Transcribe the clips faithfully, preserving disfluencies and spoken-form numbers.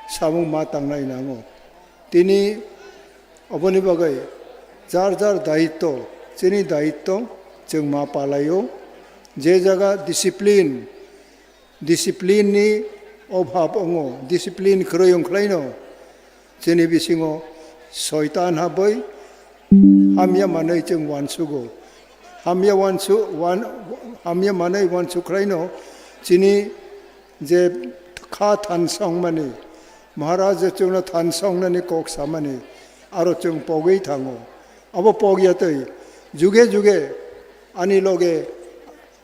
samung ma tangnai nango. Tini oboni bagwi jar jar daitto, chini daitto chwng ma palaio. Je jaga discipline, discipline ni obhab wngo, discipline kwrwi wngkhlaino chini bisingo soitan habwi hamya manwi chwng uansugo. Hamya uansu-, uan-, hamya manwi uansukhlaino chini je kha thansa wngmani, Maharaj je chwngno thansa wngnani kok samani, aro chwng pogwi thango. Abo pogya twi juge juge ani loge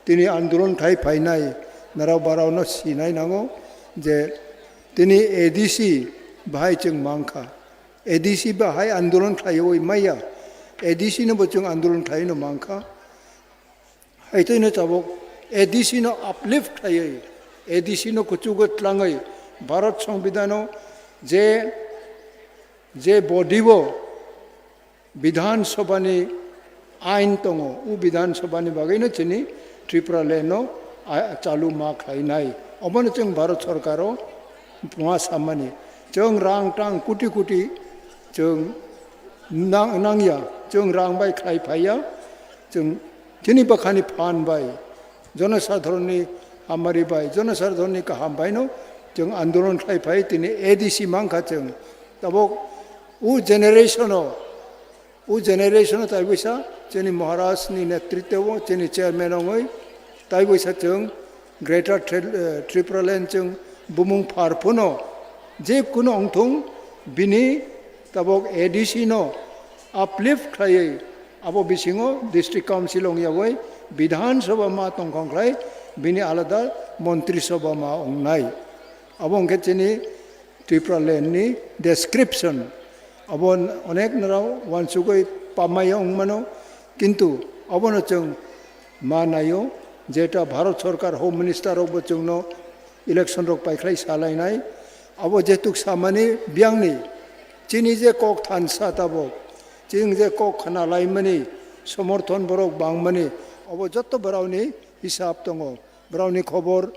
tini andolon khai phainai narao baraono sinai nango je tini A D C bahai chwng mankha. A D C bahai andolon khlaiwi maya. A D C no bo chwng andolon khlaiwi no mankha. Haitwi no tabuk A D C no uplift khlaiwi, A D C no kuchugo tlangwi Bharat Songbidan o je, je body bo Bidhan Sabha ni ain tongo, o Bidhan Sabha ni bagwi no chini Tripura land no a-, chalu ma khlainai. Obono chwng Bharat Sarkar o ma samani. Chwng rang tang kuti kuti chwng nang-, nangya, chwng rang bai khlai phaiya, chwng chini bwkhani phan bai, jonosadharon ni hamari bai, jonosadharon ni kaham bai no chwng andolon khlai phai tini A D C mankha chwng. Tabuk o generation o, o generation o tai buisa chini Maharaj ni netritwo o chini chairman ongoi tai buisa chwng Greater Tri-, eh, Tripura land chwng bumung phar phano je kuno wngthung bini tabuk A D C no uplift khlaiwi abo bisingo district council ongyawi Bidhan Sabha ma tongkhong khlai bini alada Montri Sabha ma ongnai. Abo wngkhe chini Tripura land ni description. Abo onek nrao wansugwi pamaya wngmano, kintu abono chwng ma naio, jeta Bharat Sarkar Home Minister rokbo chwngno election rok paikhlai salainai. Abo jetuk samani biyangni chini je kok thansa tabuk, chini je kok khna laimani somorthon borok bangmani, abo jotto borokni hisab tongo, borokni khobor.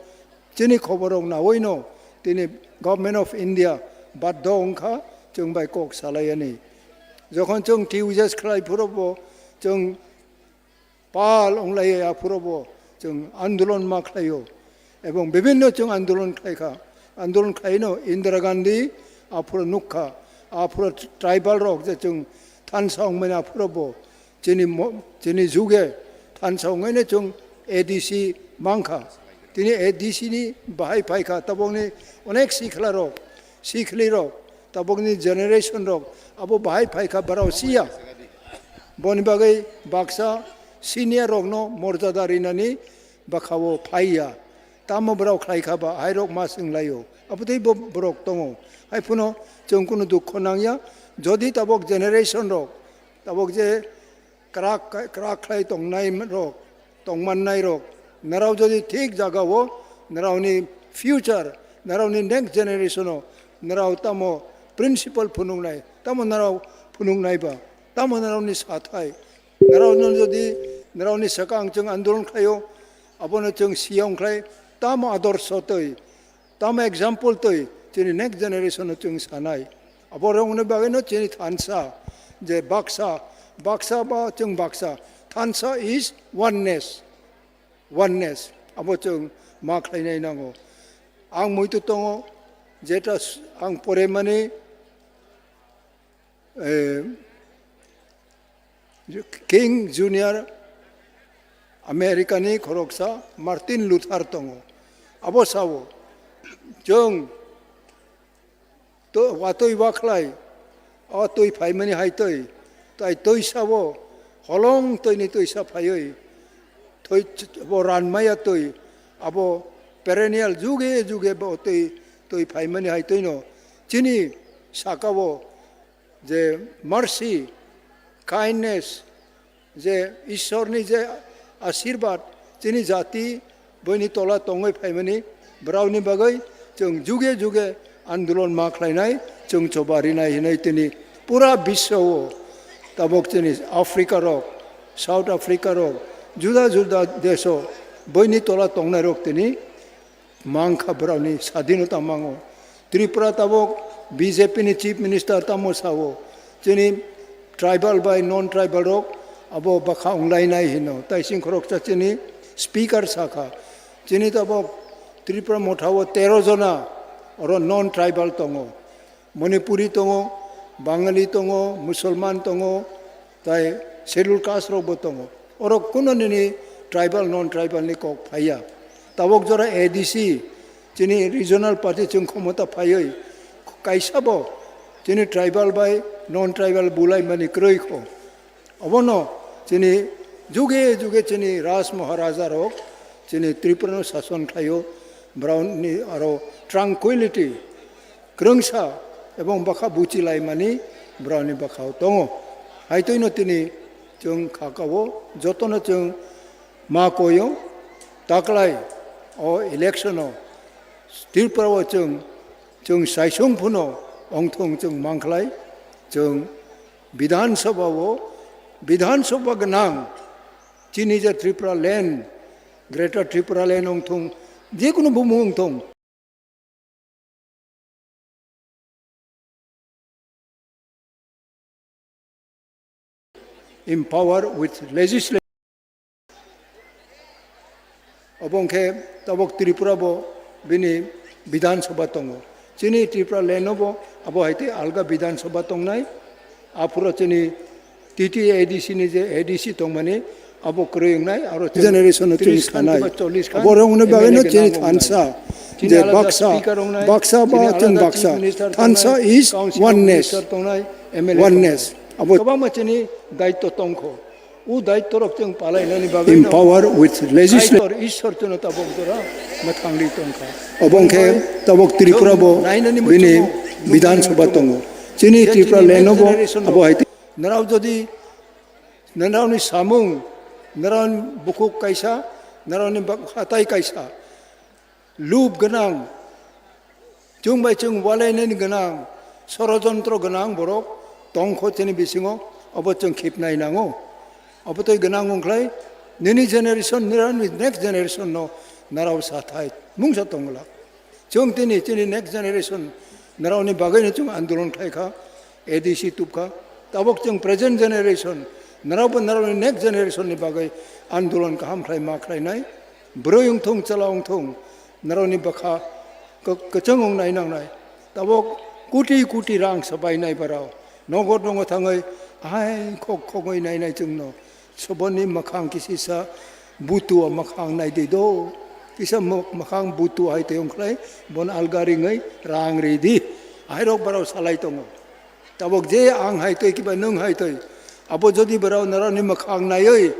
Chini khobor rok nawi no tini Government of India baddo wngkha chwng bai kok salai yani. Jokhon chwng T U J S khlai phuru bo chwng pal wnglai ya phuru bo chwng andolon ma khlaio. Ebong bibinno chwng andolon khlai kha. Andolon khlai no Indira Gandhi aphuru nuk kha. Aphuru tribal rok je chwng thansa wngmani aphuru bo Chini mo-, chini juge thansa wngwi no chwng A D C mankha. Tini A D C ni bahai phaikha, tabokni onek sikla rok, sikli rok, tabokni generation rok abo bahai phaikha, barao siya. Boni bagwi baksa senior rokno morjada rinani bwkhao phaiya. Tamo borok khlai kha ba, hai rok ma swng laio. Abo tei bo borok tongo. Hai phano chwng kunu dukho nangya. Jodi tabok generation rok, tabok je krak, krak khlai tongnai rok, tongmannai rok, narao jodi thik jagao, naraoni future, naraoni next generation o, narao tamo principle phunuknai, tamo narao phunuknai ba, tamo naraoni sathai, naraono jodi, naraoni swkang chwng andolon khlaio, abono chwng siyong khlai, tamo adorsho twi, tamo example twi chini next generation no chwng sanai. Abo rokni bagwi no chini thansa je baksa, baksa ba chwng baksa. Thansa is oneness. Oneness. Abo chwng ma khlainai nango. Ang muitu tongo, jeta s-, ang poremani, eh, King Junior America ni khoroksa Martin Luther tongo. Abo sao, chwng to-, watwi wakhlai, o twi phaimani hai twi, tai twi sao, holong twini twisa phaiwi, twi ch-, bo ranmaya twi, abo perennial juge juge bo twi, twi phaimani hai twino chini sakao je mercy, kindness, je Ishwarni je ashirbad chini jati buini tola tongwi phaimani, borokni bagwi chwng juge juge andolon ma khlainai, chwng choba rinai hinwi tini pura biswa o tabok chini Africa rok, South Africa rok, juda juda desh o buini tola tongnai rok tini mankha borokni sadinota mango. Tripura tabok B J P ni Chief Minister tamo sao, chini tribal bai non tribal rok abo bwkha wnglainai hino. Tai sing khoroksa chini speaker sakha, chini tabok Tripura motha o tero jona oro non tribal tongo. Manipuri tongo, Bangali tongo, Musulman tongo, tai schedule caste rokbo tongo. Oro kuno nini tribal, non tribal ni kok phaiya. Tabok jora A D C, chini regional party chwng khomota phaiwi kaisa bo chini tribal bai non tribal bulai mani kwrwi kho. Obono chini juge juge chini Raj Maharaja rok chini Tripura no sason khlaio, borok ni aro tranquility, kwrwngsa ebong bwkha buchilaimani borokni bwkhao tongo. Haitwino tini chwng kha kao jotono chwng ma koyo taklai o election o Tripura o chwng, chwng saisung phano ongthong chwng mangkhlai chwng Bidhan Sabha o, Bidhan Sabha gwnang chini je Tripura land, Greater Tripura land ongthong, jekunu bumung ongthong. Empower with legislation. Obo hwnkhe tabok Tripura bo bini Bidhan Sabha tongo. Chini Tripura land o bo abo hai tei alga Bidhan Sabha tongnai. Aphuru chini T T A D C ni je A D C tongmani abo kwrwi wngnai, aro chwng generation no chwng tris khan sanai. Kiba chollis khan Abo rok wngna bagwi no M L A chini gwnang thansa wngnai. Chini je alada baksa, speaker wngnai, baksa ba chini chwng alada baksa. Chief Minister Thansa tongnai, is council oneness. Minister tongnai, M L A Oneness. Tongnai. Abo kwbangma chini daitw tongkho. O daitw rok chwng palainani bagwi no empower with legislation. Kaitor Ishwar chwngno tabok jora mwthangwi tongkha. Obo hwnkhe tabok Tripura bo nainani bini muchungo Bidhan Sabha tongo. Chini Tripura land o bo abo hai. Narao jodi Nwngnarokni samung, nwngnarokni bukhuk kaisa, nwngnarokni bak-, hatai kaisa, lub gwnang, chwng bai chwng walainani gwnang, sorojontro gwnang borok tongkho chini bisingo, obo chwng khipnai nango. Obo tei gwnang wngkhlai nini generation, nini next generation no narao sathai mungsa tongwlak. Chwng tini chini next generation naraoni bagwi no chwng andolon khlai kha, A D C tub kha. Tabok chwng present generation, narao bo naraoni next generation ni bagwi andolon kaham khlai ma khlainai. Bwrwi wngthung, chwla wngthung, naraoni bwkha kwk-, kwchwng wngnai nangnai. Tabok koti koti rang swbainai barao. Nogo nogo thangwi hai khok khogwi nainai chwngno. Soboni mwkhang kisisa butua mwkhang naidi do. Kisa mw-, mwkhang butua hai tei wngkhlai bon alga ringwi rang ridi. Ahairok barao salai tongo. Tabok je ang hai tei kiba nwng hai tei. Abo jodi barao narani mwkhang naiwi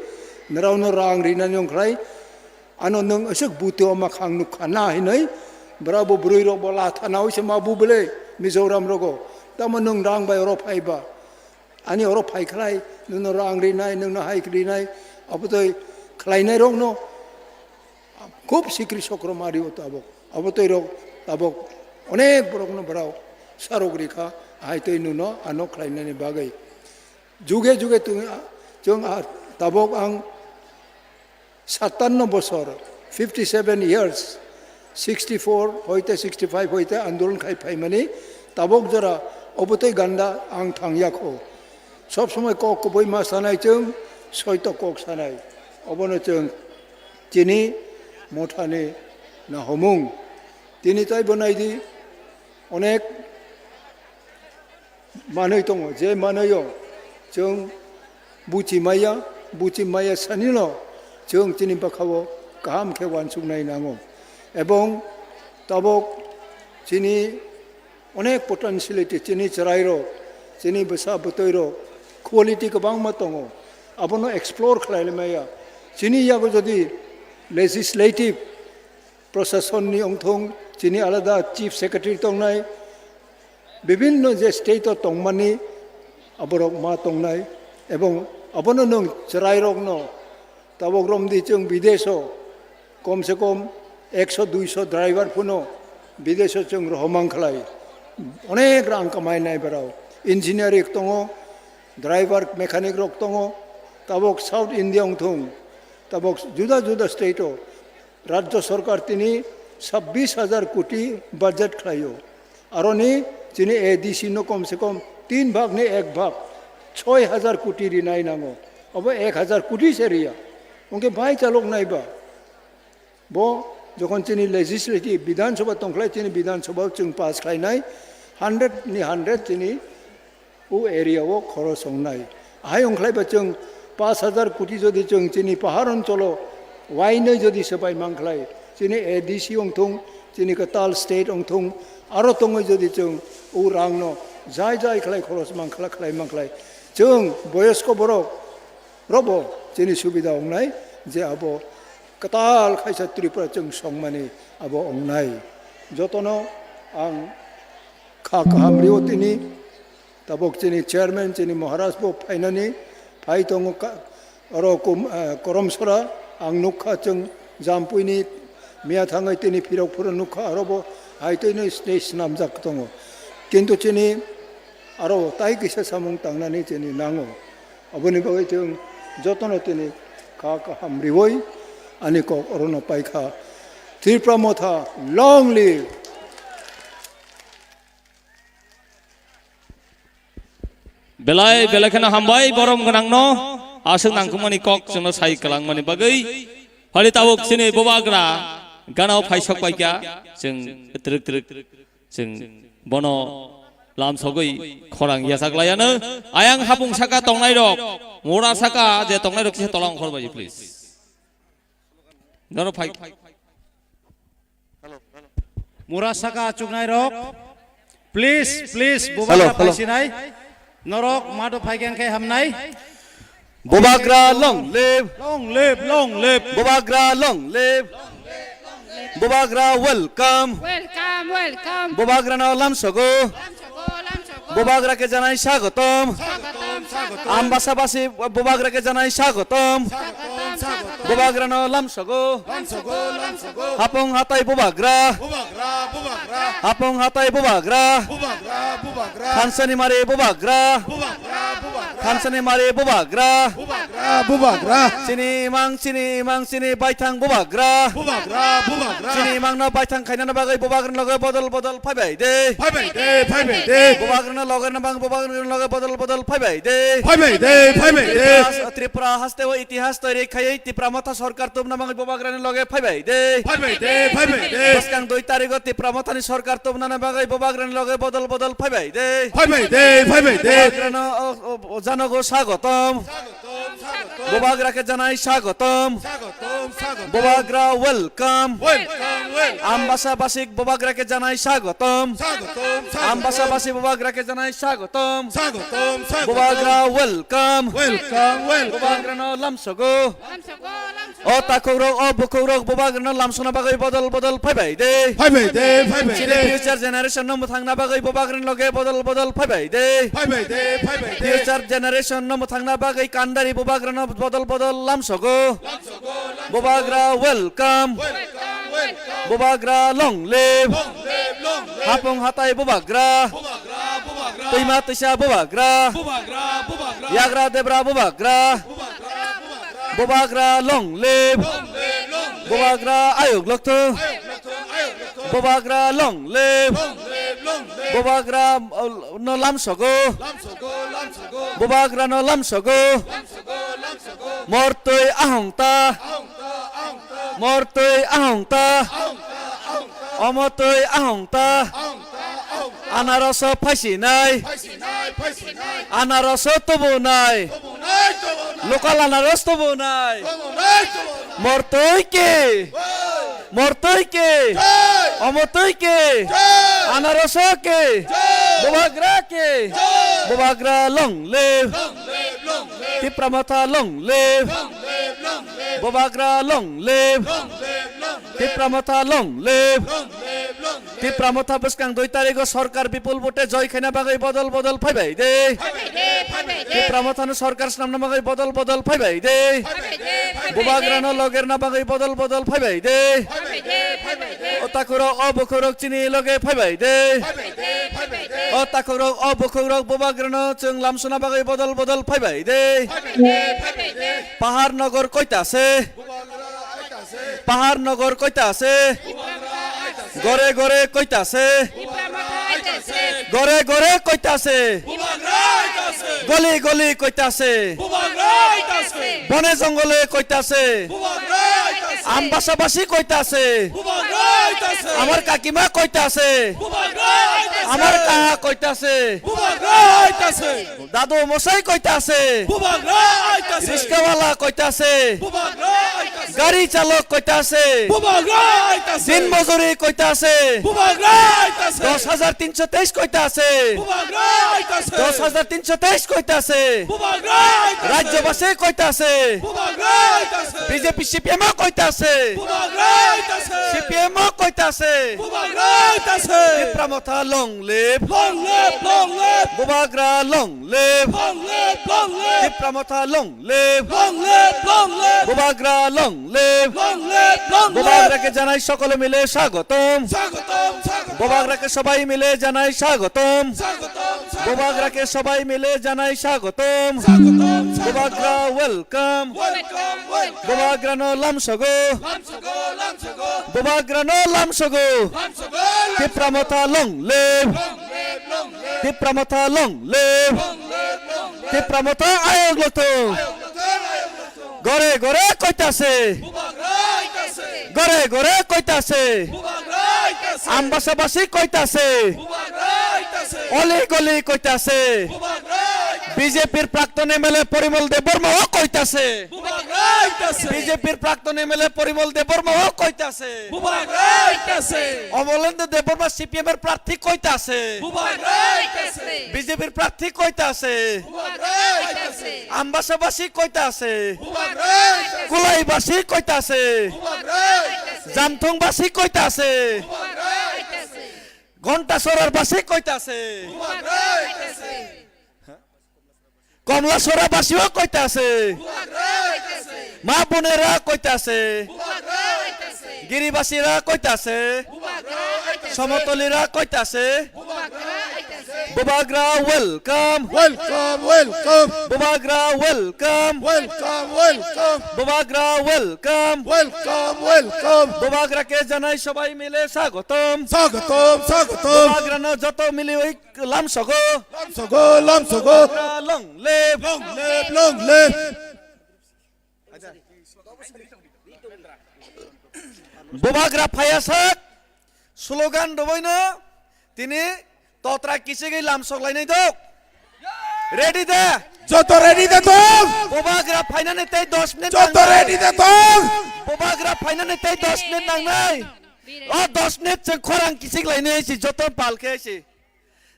narao no rang rinani wngkhlai, ano nwng aswk butua mwkhang nukha na hinwi, barao bo bwrwi rok bo latha nawi se ma bu bwle Mizoram rogo. Tamo nwng rang bai oro phaiba. Ani oro phai khlai, nwngno rang rinai, nwngno hai rinai, abotoi khlainairokno khub sikri sokro mario tabok. Abotoi rok tabok onek borokno borao sarok rikha, hai toi nwngno ano khlainani bagwi. Juge juge twi-, chwng a tabok ang satanno bosor, fifty seven years, sixty four hoite sixty five hoite andolon khai phaimani, tabok jora obotoi ganda ang thangya kho. Sob somoi kok kubui ma sanai chwng, soito kok sanai. Obono chwng chini mothani nahomung. Tini taibo naidi onek manwi tongo, je manwi o chwng buchi maya, buchi maya sanino chwng chini bwkhao kaham khe uansuknai nango. Ebong tabok chini onek potentiality, chini chwrairok, chini bwsa bwtwirok quality kwbangma tongo, abono explore khlai maya. Chini yago jodi legislative Prasasonni wngthung, chini alada chief secretary tongnai, bibinno je state o tongmani aborok ma tongnai, ebong abono nwng chwrairokno tabok romdi chwng bideso kom se kom ekso duiso driver phano bideso chwng rohomang khlai, onek rang kamainai borok, engineering tongo, driver mechanic rok tongo, tabok South India wngthung, tabok juda juda state o Rajya Sarkar tini sabbish hajar koti budget khlaio. Aroni chini A D C no kom se kom tin bhag ni ek bhag, choi hajar koti rinai nango. Abo ek hajar koti se riya. Hwnkhe bai chalok nai ba? Bo jokhon chini legislative, Bidhan Sabha tongkhlai, chini Bidhan Sabha chwng pass khlainai, hundred ni hundred chini o area o khoros wngnai. Ahai wngkhlai ba chwng pash hajar koti jodi chwng chini pahar oncholo wainwi jodi swbai mankhlai, chini A D C wngthung, chini kwtal state wngthung, aro tongwi jodi chwng o rangno jai jai khlai khoros mankhlai, khlai mankhlai, chwng boyosko borok robo chini subida wngnai je abo kwtal khaisa Tripura chwng songmani abo wngnai. Jotono ang kha kaham rio tini. Tabok chini chairman, chini Maharaj bo phainani phai tongo ka-, oro kom-, eh, Koromsora, ang nukha chwng Jampuini miya thangwi tini phirok phuru nukha, oro bo hai twi nwi stage swnamjak tongo. Kintu chini aro tai kisa samung tangnani chini nango. Aboni bagwi chwng jotono tini kha kaham riwi ani kok orono paikha. Tripura Motha, long live! Belai, belai kheno hambai, borom gwnangno, aswk nangkukmani kok chwngno sai kwlangmani bagwi. Phali tabuk chini bubagra gana-o phaisok paikha, chwng twrwk twrwk chwng bono lamsogwi khorang yachak laiano. Ayang hapung saka tongnairok, mura saka je tongnairok kisa tola ongkhor bai, please. Norok phai. Mura saka achuknai rok, please, please, bubagra phaisinai. Norok mado phaikhe hamnai. Bubagra long live. Long live, long live. Bubagra long live. Bubagra welcome. Welcome, welcome. Bubagrano lamsogo. Lamsogo, lamsogo. Bubagra khe janai swagotom. Swagotom, swagotom. Ambasabasi bubagra khe janai swagotom. Swagotom, swagotom. Bubagrano lamsogo. Lamsogo, lamsogo. Hapung hatai bubagra. Bubagra, bubagra. Hapung hatai bubagra. Bubagra, bubagra. Thansani mari bubagra. Bubagra, bubagra. Thansani mari bubagra. Bubagra, bubagra. Chini imang, chini imang, chini baithang bubagra. Bubagra, bubagra. Chini imangno baithang khainani bagwi bubagrani loge bodol bodol phaibai de. Phaibai de, phaibai de. Bubagrano loge nabang bubagrani loge bodol bodol phaibai de. Phaibai de, phaibai de. Tripura, Tripura haste o itihas toiri khaiwi Tipra Motha sorkar tubna bagwi bubagrani loge phaibai de. Phaibai de, phaibai de. Bwskang dui tarigo Tipra Mothani sorkar tubnani bagwi bubagrani loge bodol bodol phaibai de. Phaibai de, phaibai de. Bubagrano o, o, o janogo swagotom. Swagotom, swagotom. Bubagra khe janai swagotom. Swagotom, swagotom. Bubagra welcome. Welcome, welcome. Ambasa basik bubagra khe janai swagotom. Swagotom, swagotom. Ambasa basik bubagra khe janai swagotom. Swagotom, swagotom. Bubagra welcome. Welcome, welcome. Bubagrano lamsogo. Lamsogo, lamsogo. O takhukrok, o bukhukrok bubagrano lamsona bagwi bodol bodol phaibai de. Phaibai de, phaibai de. Chini future generation no mwthangna bagwi bubagrani loge bodol bodol phaibai de. Phaibai de, phaibai de. Future generation no mwthangna bagwi kandari bubagrano bodol bodol lamsogo. Lamsogo, lamsogo. Bubagra welcome. Welcome, welcome. Bubagra long live. Long live, long live. Hapung hatai bubagra. Bubagra, bubagra. Twima twisa bubagra. Bubagra, bubagra. Yagra debra bubagra. Bubagra, bubagra. Bubagra long live. Long live, long live. Bubagra ayuk lokthung. Ayuk lokthung, ayuk lokthung. Bubagra long live. Long live, long live. Bubagra, uh, no lamsogo. Lamsogo, lamsogo. Bubagra no lamsogo. Lamsogo, lamsogo. Mortwi ahongta. Ahongta, ahongta. Mortwi ahongta. Ahongta, ahongta. Omotwi ahongta. Ahongta, ahongta. Anaroso phaisinai. Phaisinai, phaisinai. Anaroso tubunai. Tubunai, tubunai. Local anaros tubunai. Tubunai, tubunai. Mortwi ki. Jai. Mortwi ki. Jai. Omotwi ki. Jai. Anaroso ki. Jai. Bubagra ki. Jai. Bubagra long live. Long live, long live. Tipra Motha long live. Long live, long live. Bubagra long live. Long live, long live. Tipra Motha long live. Long live, long live. Tipra Motha bwskang dui tarigo sorkar bipul vote joy khaina bagwi bodol bodol phaibai de. Phaibai de, phaibai de. Tipra Mothano sorkar swnamna bagwi bodol bodol phaibai de. Phaibai de, phaibai de. Bubagrano logerna bagwi bodol bodol phaibai de. Phaibai de, phaibai de. O takhukrok, o bukhukrok chini loge phaibai de. Phaibai de, phaibai de. O takhukrok, o bukhukrok bubagrano chwng lamsona bagwi bodol bodol phaibai de. Phaibai de, phaibai de. Pahar nogor koita se. Pahar nogor koita se. Gore gore koita se. ঘরে ঘরে কইতাছে। বুবাগ্রা আইতাছে। গলি গলি কইতাছে। বুবাগ্রা আইতাছে। বনে জঙ্গলে কইতাছে। বুবাগ্রা আইতাছে। আমবাসাবাসী কইতাছে। বুবাগ্রা আইতাছে। আমার কাকিমা কইতাছে। বুবাগ্রা আইতাছে। আমার কাকা কইতাছে। বুবাগ্রা আইতাছে। দাদু মশাই কইতাছে। বুবাগ্রা আইতাছে। রিক্সাওয়ালা কইতাছে। বুবাগ্রা আইতাছে। গাড়ি চালক কইতাছে। বুবাগ্রা আইতাছে। দিনমজুরি কইতাছে। বুবাগ্রা আইতাছে। দশ হাজার তিনশো তেইশ কইতাছে। বুবাগ্রা আইতাছে। দশ হাজার তিনশো তেইশ কইতাছে। বুবাগ্রা আইতাছে। রাজ্যবাসী কইতাছে। বুবাগ্রা আইতাছে। বিজেপি সিপিএম কইতাছে। বুবাগ্রা আইতাছে। সিপিএম কইতাছে। বুবাগ্রা আইতাছে। তিপ্রা মথা long live। Long live, long live। বুবাগ্রা long live। Long live, long live। Tipra মথা long live। Long live, long live। বুবাগ্রা long live। Long live, long live। বুবাগ্রাকে জানাই সকলে মিলে স্বাগতম। স্বাগতম, স্বাগতম। বুবাগ্রাকে সবাই মিলে জানাই স্বাগতম। স্বাগতম, স্বাগতম। বুবাগ্রাকে সবাই মিলে জানাই স্বাগতম। স্বাগতম, স্বাগতম। বুবাগ্রা welcome। Welcome, welcome। বুবাগ্রানো lamsogo। Lamsogo, lamsogo। Bubagrano lamsogo. Lamsogo, lamsogo। Tipra Motha long live. Long live, long live। Tipra Motha long live. Long live, long live। Tipra Motha ayok loktong. Ayok loktong, ayok loktong। Gore gore koitase. Bubagra aitase। Gore gore koitase। Bubagra aitase। Ambasabasi koitase। Bubagra aitase। Oli goli koitase। Bubagra aitase। B J P-r prakton M L A Porimol Debbarma o koitase। Bubagra aitase। B J P-r prakton M L A Porimol Debbarma o koitase। Bubagra aitase। Omolendra Debbarma C P M-r prarthi koitase। Bubagra aitase। B J P-r prarthi koitase। Bubagra aitase। Ambasabasi koitase। Bubagra aitase। Kulaibasi koitase। Bubagra aitase। Jamthungbasi koitase। Bubagra aitase। Ghontasorar basi koitase. Bubagra aitase। Komlasora basio koitase. Bubagra aitase। Ma bonera koitase। Bubagra aitase। Giribasira koitase। Bubagra aitase। Somotolira koitase। Bubagra aitase। Bubagra welcome। Welcome, welcome। Bubagra welcome। Welcome, welcome। Bubagra welcome। Welcome, welcome। Bubagrake janai sobai mile swagotom। Swagotom, swagotom। Bubagrano joto mili oi lamsogo। Lamsogo, lamsogo। Bubagra long live। Long live, long live। Bubagra phaiyasak slogan rwbaino tini totra kichigwi lamsok lainai dok. Ready da? Joto ready da tong? Bubagra phainani tei dos minute nangnai. Joto ready da tong? Bubagra phainani tei dos minute nangnai. O dos minute chwng khorang kichik lainai si joto pal khe si.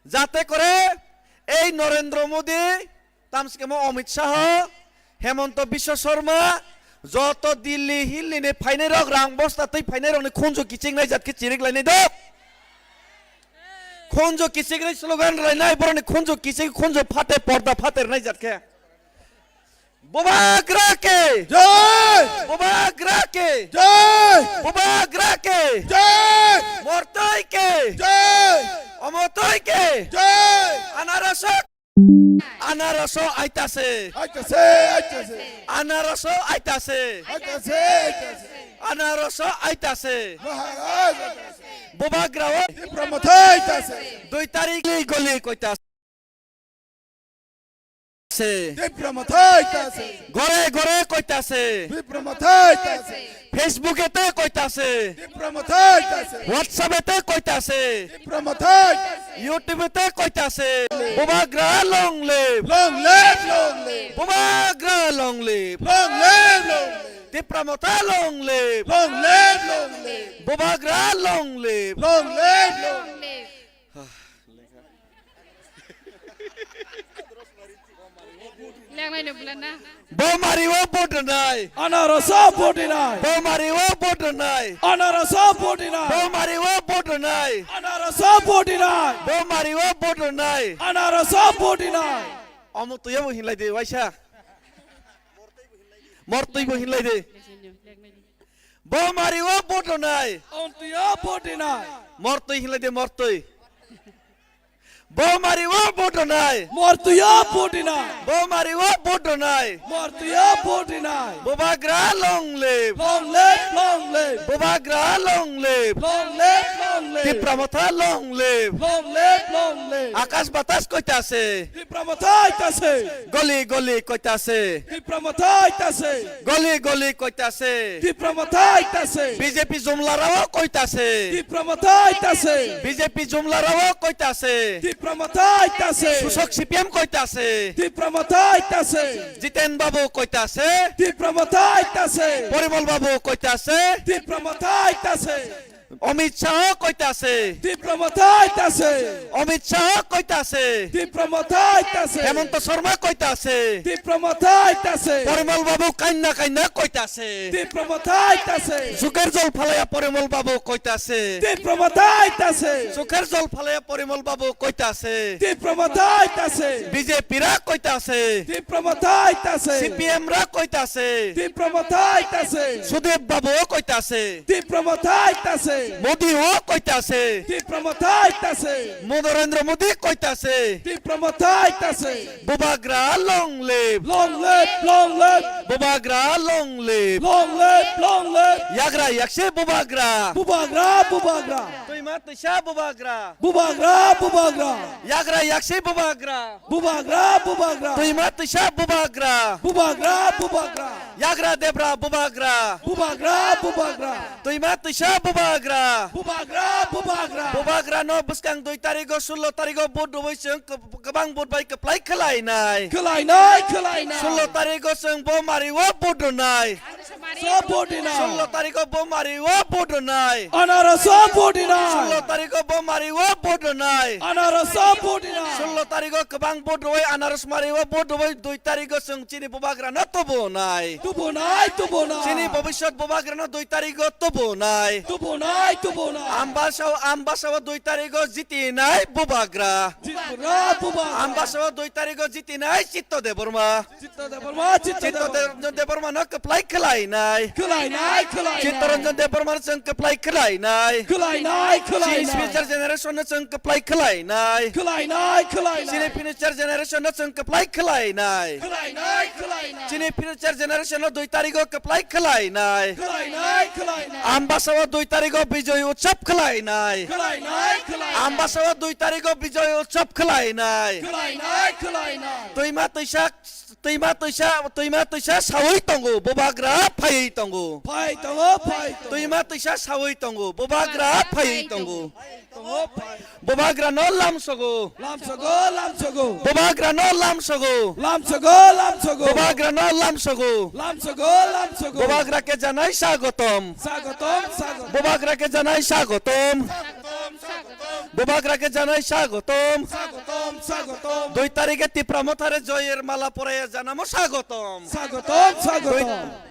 Jate kore ei Narendra Modi, tamsukemo Amit Shah, Hemanta Biswa Sarma, joto Delhi Hilli ni phainai rok, rang bosta twi phainai rokni khunju kichik nai jat khe chirik lainai dok. Khunju kichik ri slogan rwlainai, borokni khunju kichik, khunju phate, porda phate rwnai jat khe. Bubagra ke! Jai! Bubagra ke! Jai! Bubagra ke! Jai! Mortoi ke! Jai! Omotoi ke! Jai! Anaraso! Anaraso aitase! Aitase, aitase! Anaraso aitase! Aitase, aitase! Anaraso aitase! Maharaj aitase! Bubagra o! Tipra Motha aitase! Dui tarik goli koitase! se. Tipra Motha aitase. Gore gore koitase. Tipra Motha aitase. Facebook-e te koitase. Tipra Motha aitase. WhatsApp-e te koitase. Tipra Motha aitase. YouTube-e te koitase. Bubagra long live. Long live, long live. Bubagra long live. Long live, long live. Tipra Motha long live. Long live, long live. Bubagra long live. Long live, long live. Lengnai no bulana. Bo mari o vote rwnai. Anarasa vote rwnai. Bo mari o vote rwnai. Anarasa vote rwnai. Bo mari o vote rwnai. Anarasa vote rwnai. Bo mari o vote rwnai. Anarasa vote rwnai. Omo tuya bo hinlai de waisa. Mortwi bo hinlai de. Bo mari o vote rwnai. Omtwi o vote rwnai. Mortwi hinlai de mortwi. Bo mari o vote rwnai. Mortwi o vote rwnai. Bo mari o vote rwnai. Mortwi o vote rwnai. Bubagra long live. Long live, long live. Bubagra long live. Long live, long live. Tipra Motha long live. Long live, long live. Akash batas koita ase. Tipra Motha aita ase. Goli goli koita ase. Tipra Motha aita ase. Goli goli koita ase. Tipra Motha aita ase. B J P jumla rao koita ase. Tipra Motha aita ase. B J P jumla rao koita ase. Tipra Motha aita ase. Susok C P M koita ase. Tipra Motha aita ase. Jiten Babu koita ase. Tipra Motha aita ase. Porimol Babu koita ase. Tipra Motha aita ase. Amit Shah koita ase. Tipra Motha aita ase. Amit Shah koita ase. Tipra Motha aita ase. Hemanta Sharma koita ase. Tipra Motha aita ase. Porimol Babu kainna kainna koita ase. Tipra Motha aita ase. Suker jol phalaya Porimol Babu koita ase. Tipra Motha aita ase. Suker jol phalaya Porimol Babu koita ase. Tipra Motha aita ase. B J P ra koita ase. Tipra Motha aita ase. C P M ra koita ase. Tipra Motha aita ase. Sudip Babu o koita ase. Tipra Motha aita ase. Modi o koita ase. Tipra Motha aita ase. Narendra Modi koita ase. Tipra Motha aita ase. Bubagra long live. Long live, long live. Bubagra long live. Long live, long live. Yagra yaksi Bubagra. Bubagra, Bubagra. Twima twisa Bubagra. Bubagra, Bubagra. Yagra yaksi Bubagra. Bubagra, Bubagra. Twima twisa Bubagra. Bubagra, Bubagra. Yagra debra Bubagra. Bubagra, Bubagra. Twima twisa Bubagra. Bubagra, Bubagra. Bubagra no bwskang dui tarigo, sullo tarigo vote rwui chwng kwb-, kwbang vote bai kwplai khwlainai. Khwlainai, khwlainai. Sullo tarigo chwng bo mari o vote rwnai. So vote rwnai. Sullo tarigo bo mari o vote rwnai. Anaro so vote rwnai. Sullo tarigo bo mari o vote rwnai. Anaro so vote rwnai. Sullo tarigo kwbang vote rwui anaros mari o vote rwui dui tarigo chwng chini Bubagra no tubunai. Tubunai, tubunai. Chini bobiswt Bubagra no dui tarigo tubunai. Tubunai, tubunai. Ambasa o, Ambasa o dui tarigo jitinai Bubagra. Jitinai Bubagra. Ambasa o dui tarigo jitinai Chitto Debbarma. Chitto Debbarma, Chitto Chitto Debbarma. De-, Debbarma no kwplai khwlainai. Khwlainai, khwlainai. Chittaranjan Debbarma no chwng kwplai khwlainai. Khwlainai, khwlainai. Chini future generation no chwng kwplai khwlainai. Khwlainai, khwlainai. Chini future generation no chwng kwplai khwlainai. Khwlainai, khwlainai. Chini future generation no dui tarigo kwplai khwlainai. Khwlainai, khwlainai. Ambasa o dui tarigo Bijoy Utsav khwlainai. Khwlainai, khwlainai. Ambasa o dui tarigo Bijoy Utsav khwlainai. Khwlainai, khwlainai. Twima twisa, twima twisa, twima twisa saui tongo, Bubagra phaiwi tongo. Phai tongo, phai tongo. Twima twisa saui tongo, Bubagra phaiwi tongo. Phai tongo, phai. Bubagra no lamsogo. Lamsogo, lamsogo. Bubagra no lamsogo. Lamsogo, lamsogo. Bubagra no lamsogo. Lamsogo, lamsogo. Bubagra ke janai swagotom. Swagotom, swagotom. Bubagra ke janai swagotom. Swagotom, swagotom. Bubagra ke janai swagotom. Swagotom, swagotom. Dui tarikhe Tipra Mothare joyer mala poraiya janamo swagotom. Swagotom, swagotom. Dui,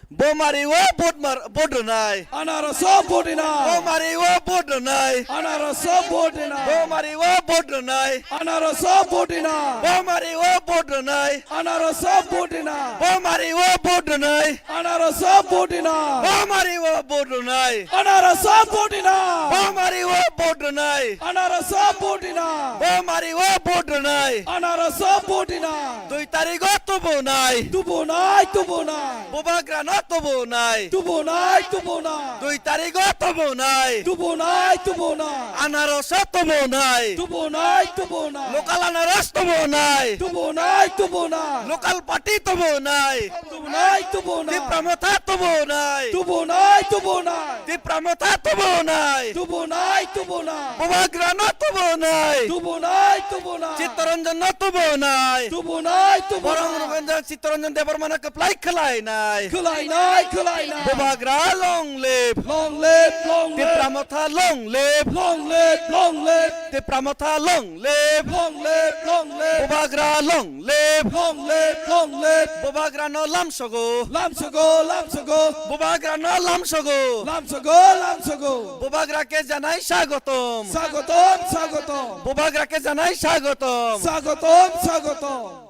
bo mari o vote mar, vote rwnai. Anaro so vote rwnai. Bo mari o vote rwnai. Anaro so vote rwnai. Bo mari o vote rwnai. Anaro so vote rwnai. Bo mari o vote rwnai. Anaro so vote rwnai. Bo mari o vote rwnai. Anaro so vote rwnai. Bo mari o vote rwnai. Anaro so vote rwnai. Bo mari o vote rwnai. Anaro so vote rwnai. Bo mari o vote rwnai. Anaro so vote rwnai. Dui tarikho tubunai. Tubunai, tubunai. Bubagra no tubunai. Tubunai, tubunai. Dui tarikho tubunai. Tubunai, tubunai. Anaros o tubunai. Tubunai, tubunai. Local anaros tubunai. Tubunai, tubunai. Local party tubunai. Tubunai, tubunai. Tipra Motha tubunai. Tubunai, tubunai. Tipra Motha tubunai. Tubunai, tubunai. Bubagra no tubunai. Tubunai, tubunai. Chittaranjan no tubunai. Tubunai, tubunai. Borong Ranjan Chittaranjan Debbarma no kwplai khwlainai. Khwlainai, khwlainai. Bubagra long live. Long live, long live. Tipra Motha long live. Long live, long live. Tipra Motha long live. Long live, long live. Bubagra long live. Long live, long live. Bubagra no lamsogo. Lamsogo, lamsogo. Bubagra no lamsogo. Lamsogo, lamsogo. Bubagra ke janai swagotom. Swagotom, swagotom. Bubagra ke janai swagotom. Swagotom, swagotom.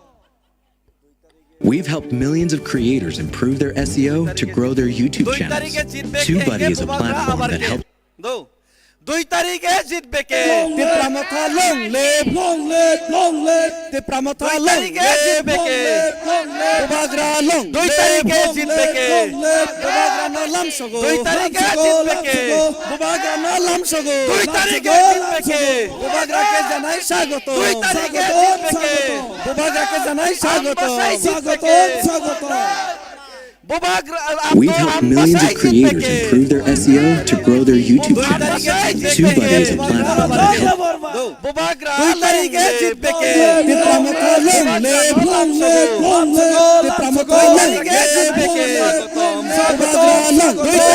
We've helped millions of creators improve their S E O to grow their YouTube channels. TubeBuddy is a platform that helps. Dui tarikhe jitbe ke. Tipra Motha long live. Long live, long live. Tipra Motha long live. Dui tarikhe jitbe ke. Long live, long live. Bubagra long live. Dui tarikhe jitbe ke. Long live, long live. Bubagra no lamsogo. Dui tarikhe jitbe ke. Bubagra no lamsogo. Dui tarikhe jitbe ke. Bubagra ke janai swagotom. Dui tarikhe jitbe ke. Bubagra ke janai swagotom. Swagotom, swagotom. We help millions of creators improve their S E O to grow their YouTube channels. TubeBuddy is a platform that helps. Bubagra long live. Tipra Motha long live. Tipra Motha long live. Bubagra long live.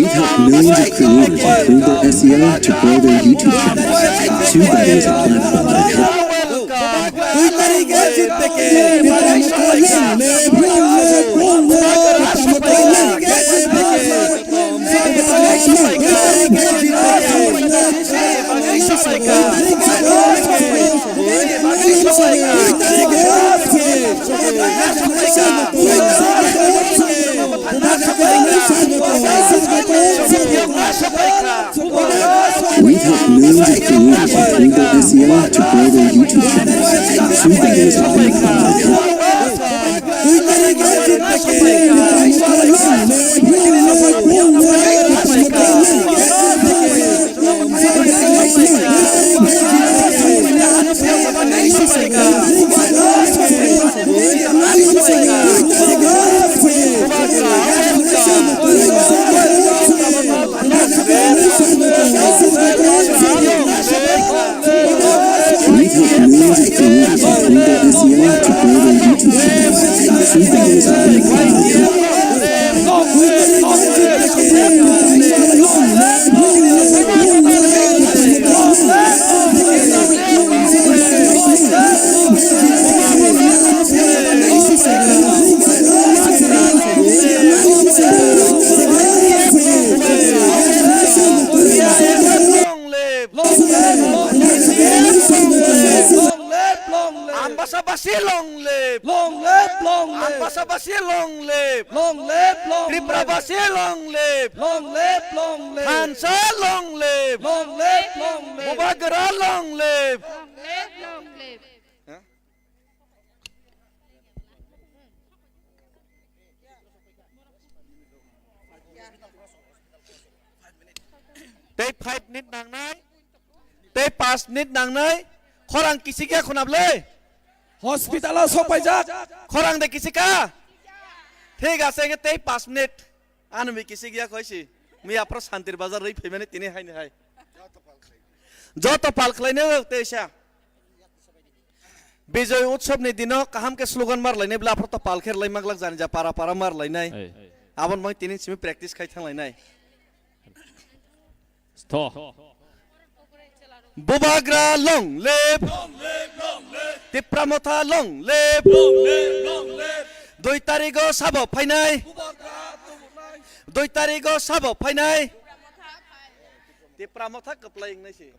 We help millions of creators improve their S E O to grow their YouTube channels. TubeBuddy is a platform that helps. We help millions of creators improve their S E O to grow their YouTube channels. TubeBuddy is a platform that helps. We help millions of creators improve their S E O to grow their YouTube channels. TubeBuddy is a platform that helps. Long live! Long live! Long live! Long live! Long live! Long live! Ambasabasi long live! Long live! Long live! Ambasabasi long live! Long live! Long live! Tripurabasi long live! Long live! Long live! Hansa long live! Long live! Long live! Bubagra long live! Long live! Long live! Tei five minute nangnai, tei panch minute nangnai, khorang kisik ya khunab le? Hospital o sok paijak. Khorang de kisik kha? Thik ase, hwnkhe tei panch minute. Ano mi kisik ya khoisi. Mi aphro Santir Bazar rwi phaimani tini haini hai. Joto pal khlainai o teisa. Bijoy Utsav ni dino kaham khe slogan mar lainai bwla, aphro to pal khe rwlai maglak jani ja para para mar lainai. Ei. Aboni bagwi tini simi practice khai thang lainai. Stho. Bubagra long live. Long live, long live. Tipra Motha long live. Long live, long live. Dui tarigo sabo phainai. Bubagra tubunai. Dui tarigo sabo phainai. Tipra Motha kwplai wngnai se.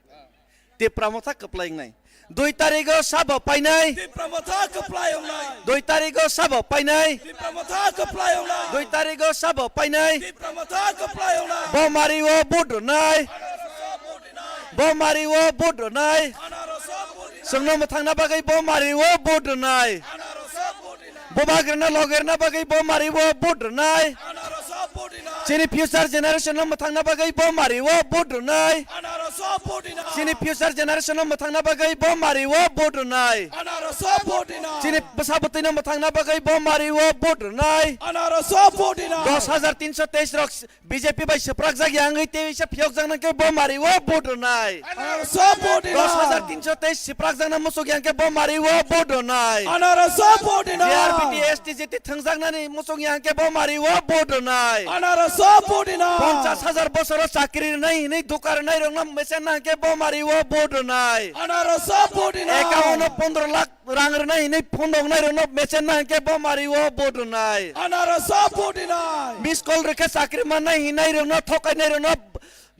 Tipra Motha kwplai wngnai. Dui tarigo sabo painai. Tipra Motha kwplai wngnai. Dui tarigo sabo painai. Tipra Motha kwplai wngnai. Dui tarigo sabo painai. Tipra Motha kwplai wngnai. Bo mari o vote rwnai. Anaroso vote rwnai. Bo mari o vote rwnai. Anaroso vote rwnai. Chwngno mwthangna bagwi bo mari o vote rwnai. Anaroso vote rwnai. Bubagrano logerna bagwi bo mari o vote rwnai. Anaroso vote rwnai. Chini future generation no mwthangna bagwi bo mari o vote rwnai. Anaroso vote rwnai. Chini future generation no mwthangna bagwi bo mari o vote rwnai. Anaroso vote rwnai. Chini bwsa bwtwi no mwthangna bagwi bo mari o vote rwnai. Anaroso vote rwnai. Dos hajar tinso teis rok B J P bai swprakjak ya wngwi teisa phiyokjakna khe bo mari o vote rwnai. Anaroso vote rwnai. Dos hajar tinso teis swprakjakna muchuk ya khe bo mari o vote rwnai. Anaroso vote rwnai. G R B T, S T, G T thwngjaknani muchuk ya khe bo mari o vote rwnai. Anaroso vote rwnai. Ponchas hajar bosoro chakri rwnai hinwi duka rwnai rokno mesen na khe bo mari o vote rwnai. Anaroso vote rwnai. Account o pondro lakh rang rwnai hinwi phone rok nai rokno mesen na hinkhe bo mari o vote rwnai. Anaroso vote rwnai. Miss call rwkhe chakri mannai hinai rokno thokainai rokno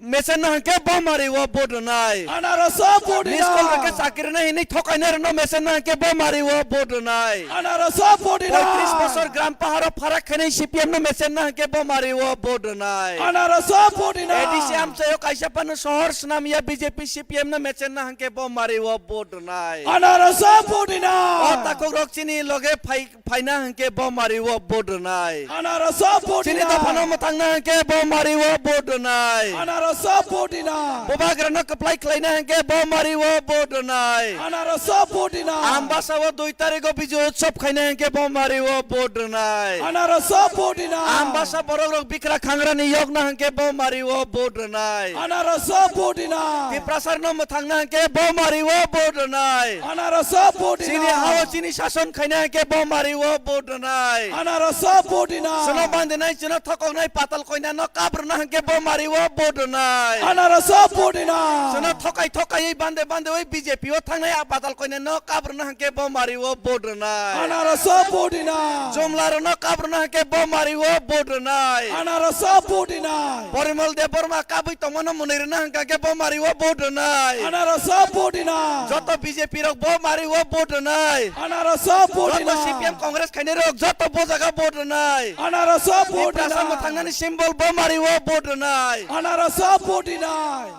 Mesen na hwnkhe bo mari o vote rwnai. Anaros o vote rwnai. Miss call rwkhe chakri na hinwi thokainai rwno mesen na hwnkhe bo mari o vote rwnai. Anaros o vote rwnai. Poitris bosor gram paharo pharak khainai C P M no mesen na hwnkhe bo mari o vote rwnai. Anaros o vote rwnai. A D C amchaio kaisa phano sohor swnam ya B J P C P M no mesen na hwnkhe bo mari o vote rwnai. Anaros o vote rwnai. O takhuk rok chini loge phai Phaina hwnkhe bo mari o vote rwnai. Anaros o vote rwnai. Chini dophano mwthangna hwnkhe bo mari o vote rwnai. Anaros o vote rwnai. Bubagrano kwplai khlaina hwnkhe bo mari o vote rwnai. Anaros o vote rwnai. Ambasa o dui tarikh o Bijoy Utsav khaina hwnkhe bo mari o vote rwnai. Anaros o vote rwnai. Ambasa borok rok bikra khangrani yokna hwnkhe bo mari o vote rwnai. Anaros o vote rwnai. Tiprasarno mwthangna hwnkhe bo mari o vote rwnai. Anaros o vote rwnai. Chini hao chini sason khaina hwnkhe bo mari o vote rwnai. Anaros o vote rwnai. Chwngno mandinai, chwngno thokoknai, patal koinano kabrwna hwnkhe bo mari o vote rwnai. Anaros o vote rwnai. Chwngno thokai thokaiwi bande bande wi B J P o thangnai a patal koinano kabrwna hwnkhe bo mari o vote rwnai. Anaros o vote rwnai. Jumlarokno kabrwna hwnkhe bo mari o vote rwnai. Anaros o vote rwnai. Porimol Debbarma kabwi tongmano mwnwi rwna hwnkha khe bo mari o vote rwnai. Anaros o vote rwnai. Joto B J P rok bo mari o vote rwnai. Anaros o vote rwnai. Joto C P M Congress khainai rok joto bo jaga vote rwnai. Anaros o vote rwnai. Tiprasa mwthangnani symbol bo mari o vote rwnai. Anaros o vote rwnai.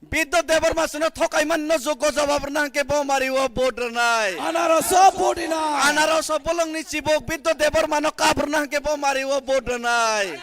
Bidya Debbarma chwngno thokaimani no joggo jawab rwna hwnkhe bo mari o vote rwnai. Anaros o vote rwnai. Anaros o bolongni chibuk Bidya Debbarma no kabrwna hwnkhe bo mari o vote rwnai.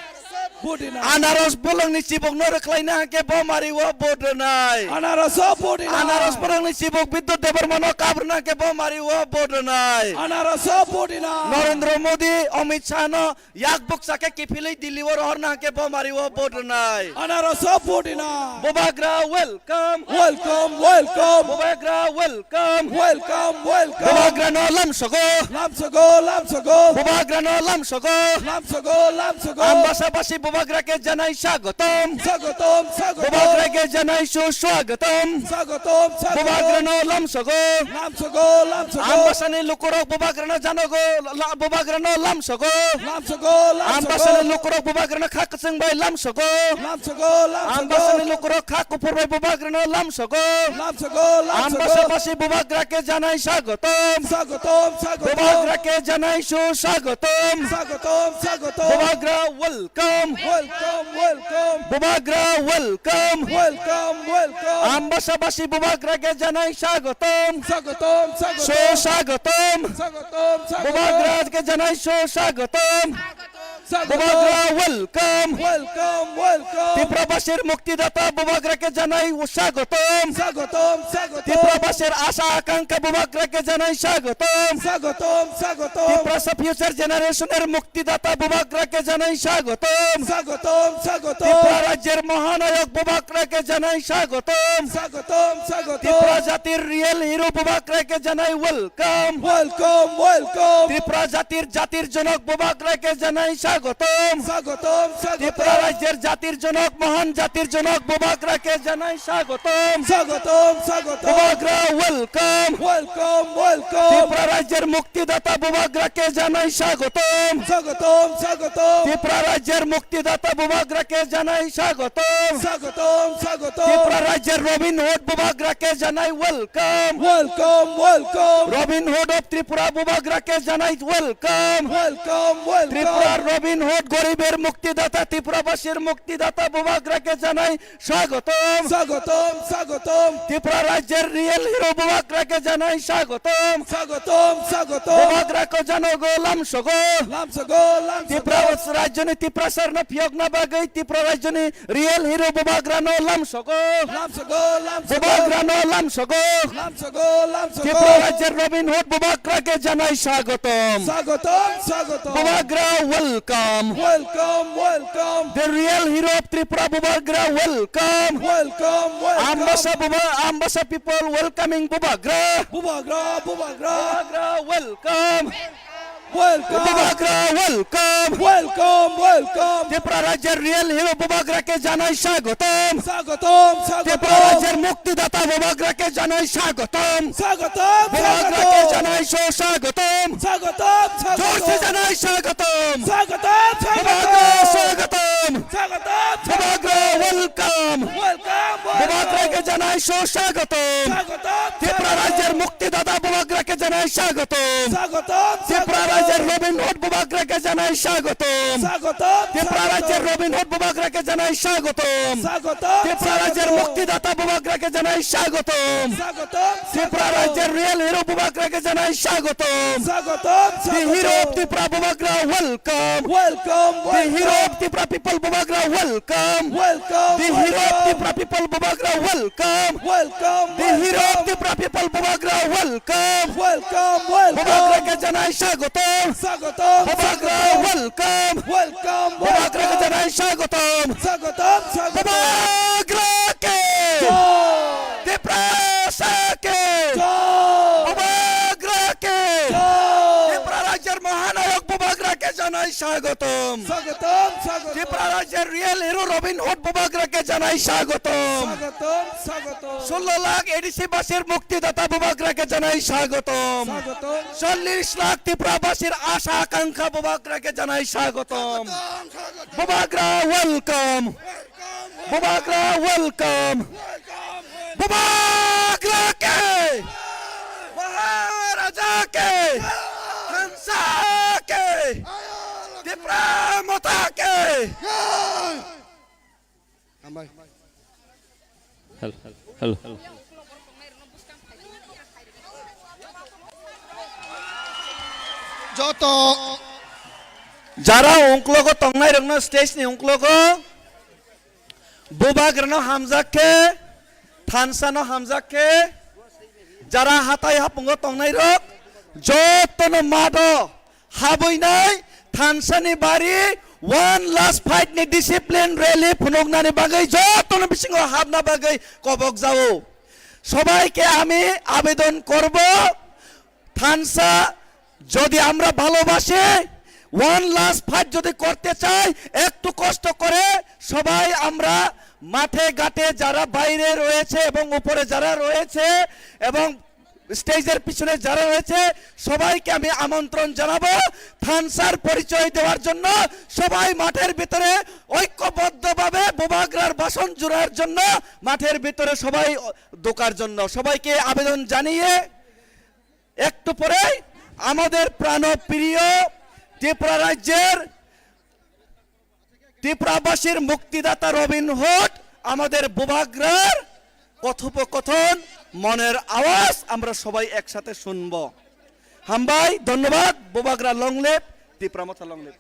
Vote rwnai. Anaros bolongni chibuk no rwkhlaina hwnkhe bo mari o vote rwnai. Anaros o vote rwnai. Anaros bolongni chibuk Bidya Debbarma no kabrwna hwnkhe bo mari o vote rwnai. Anaros o vote rwnai. Narendra Modi, Amit Shah no Yak bukcha khe kiphilwi Delhi o rohorna hwnkhe bo mari o vote rwnai. Anaros o vote rwnai. Bubagra welcome. Welcome, welcome. Bubagra welcome. Welcome, welcome. Bubagra no lamsogo. Lamsogo, lamsogo. Bubagra no lamsogo. Lamsogo, lamsogo. Ambasa basi Bubagra ke janai swagotom. Swagotom, swagotom. Bubagra ke janai suswagatom. Swagotom, swagotom. Bubagra no lamsogo. Lamsogo, lamsogo. Ambasani lukurok Bubagrano janogo, la-, Bubagrano lamsogo. Lamsogo, lamsogo. Ambasani lukurok Bubagrano kha kwchwng bai lamsogo. Lamsogo, lamsogo. Ambasani lukurok kha kuphur bai Bubagrano lamsogo. Lamsogo, lamsogo. Ambasa basi Bubagra ke janai swagotom. Swagotom, swagotom. Bubagra ke janai su swagotom. Swagotom, swagotom. Bubagra welcome. Welcome, welcome. Bubagra welcome. Welcome, welcome. Ambasa basi Bubagra ke janai swagotom. Swagotom, swagotom. Suswagatom. Swagotom, swagotom. Bubagra ke janai suswagatom. Swagotom. Bubagra welcome. Welcome, welcome. Tiprabasir muktidata Bubagra ke janai swagotom. Swagotom, swagotom. Tiprabasir asha akankha Bubagra ke janai swagotom. Swagotom, swagotom. Tiprasa future generation er muktidata Bubagra ke janai swagotom. Swagotom, swagotom. Tripura rajyer mahanayok Bubagra ke janai swagotom. Swagotom, swagotom. Tripura jatir real hero Bubagra ke janai welcome. Welcome, welcome. Tripura jatir, jatir jonok Bubagra ke janai swagotom. Swagotom, swagotom. Tripura rajyer jatir jonok, mohan jatir jonok Bubagra ke janai swagotom. Swagotom, swagotom. Bubagra welcome. Welcome, welcome. Tripura rajyer muktidata Bubagra ke janai swagotom. Swagotom, swagotom. Tripura rajyer muktidata Bubagra ke janai swagotom. Swagotom, swagotom. Tripura rajyer Robin Hood Bubagra ke janai welcome. Welcome, welcome. Robin Hood of Tripura Bubagra ke janai welcome. Welcome, welcome. Tripura Robin Hood goriber muktidata, Tripura basir muktidata Bubagra ke janai swagotom. Swagotom, swagotom. Tripura rajyer real hero Bubagra ke janai swagotom. Swagotom, swagotom. Bubagra ko janogo lamsogo. Lamsogo, lamsogo. Tripura rajyoni Tiprasarno phiyokna bagwi Tripura rajyoni real hero Bubagrano lamsogo. Lamsogo, lamsogo. Bubagrano lamsogo. Lamsogo, lamsogo. Tripura rajyer Robin Hood Bubagra ke janai swagotom. Swagotom, swagotom. Bubagra welcome. Welcome, welcome. The real hero of Tripura Bubagra welcome. Welcome, welcome. Ambasa Buba-, Ambasa people welcoming Bubagra. Bubagra, Bubagra. Bubagra welcome. Welcome. Bubagra welcome. Welcome, welcome. Tripura rajyer real hero Bubagra ke janai swagotom. Swagotom, swagotom. Tripura rajyer muktidata Bubagra ke janai swagotom. Swagotom, Bubagra ke swagotom. Janai suswagatom. Swagotom, swagotom. Jor se janai swagotom. Swagotom, swagotom. Bubagra swagotom. Swagotom, Bubagra welcome. Welcome, welcome. Bubagra ke janai so swagotom. Swagotom, Tripura swagotom. Rajyer muktidata Bubagra ke janai swagotom. Swagotom, Tripura swagotom. Rajyer Robin Hood Bubagra ke janai swagotom. Swagotom, Tripura swagotom. Rajyer Robin Hood Bubagra ke janai swagotom. Swagotom, Tripura Rajyer swagotom. Muktidata Bubagra ke janai swagotom. Swagotom, Tripura swagotom. Rajyer real hero Bubagra ke janai swagotom. Swagotom, The hero of swagotom. Tripura Bubagra welcome. Welcome, The hero welcome. Of Tripura people Bubagra welcome. Welcome, The hero of welcome. Tripura people Bubagra welcome. Welcome, The hero of welcome. Tripura people Bubagra welcome. Welcome, welcome. Bubagra ke janai swagotom. Swagotom, Bubagra swagotom. Welcome. Welcome, Bubagra ke welcome. Janai swagotom. Swagotom, swagotom. Bubagra ke. Jai. Tiprasa ke. Jai. Bubagra ke. Jai. Tripura Rajyer Mahanayok Bubagra ke janai swagotom. Swagotom, swagotom. Tripura Rajyer real hero Robin Hood Bubagra ke janai swagotom. Swagotom, swagotom. Sullo lakh A D C basir muktidata Bubagra ke janai swagotom. Swagotom. Chollish lakh Tripura basir asha akankha Bubagra ke janai swagotom. Swagotom, swagotom. Bubagra welcome. Welcome, welcome. Bubagra welcome. Welcome, welcome. Bubagra ke. Maharaja ke. Hansa ke. Tipra Motha ke. Hambai. Hello, hello. Joto jara ungklogo tongnai rokno stage ni ungklogo Bubagrano hamjak khe, thansa no hamjak khe, jara hatai hapungo tongnai rok jotono mado habwinai thansani bari one last fight ni discipline rally phunuknani bagwi jotono bisingo habna bagwi kobok jao. সবাইকে আমি আবেদন করব, থানসা যদি আমরা ভালোবাসি, one last fight যদি করতে চাই, একটু কষ্ট করে সবাই আমরা মাঠে ঘাটে যারা বাইরে রয়েছে এবং উপরে যারা রয়েছে এবং স্টেজের পিছনে যারা রয়েছে সবাইকে আমি আমন্ত্রণ জানাবো থানসার পরিচয় দেওয়ার জন্য। সবাই মাঠের ভিতরে ঐক্যবদ্ধভাবে বুবাগ্রার বাসন জুড়ার জন্য মাঠের ভিতরে সবাই ঢোকার জন্য সবাইকে আবেদন জানিয়ে একটু পরেই আমাদের প্রাণপ্রিয় ত্রিপুরা রাজ্যের ত্রিপুরাবাসীর মুক্তিদাতা রবিন হুড আমাদের বুবাগ্রার কথোপকথন মনের আওয়াজ আমরা সবাই একসাথে শুনব। হামবাই, ধন্যবাদ। বুবাগ্রা long live, Tripura Motha long live.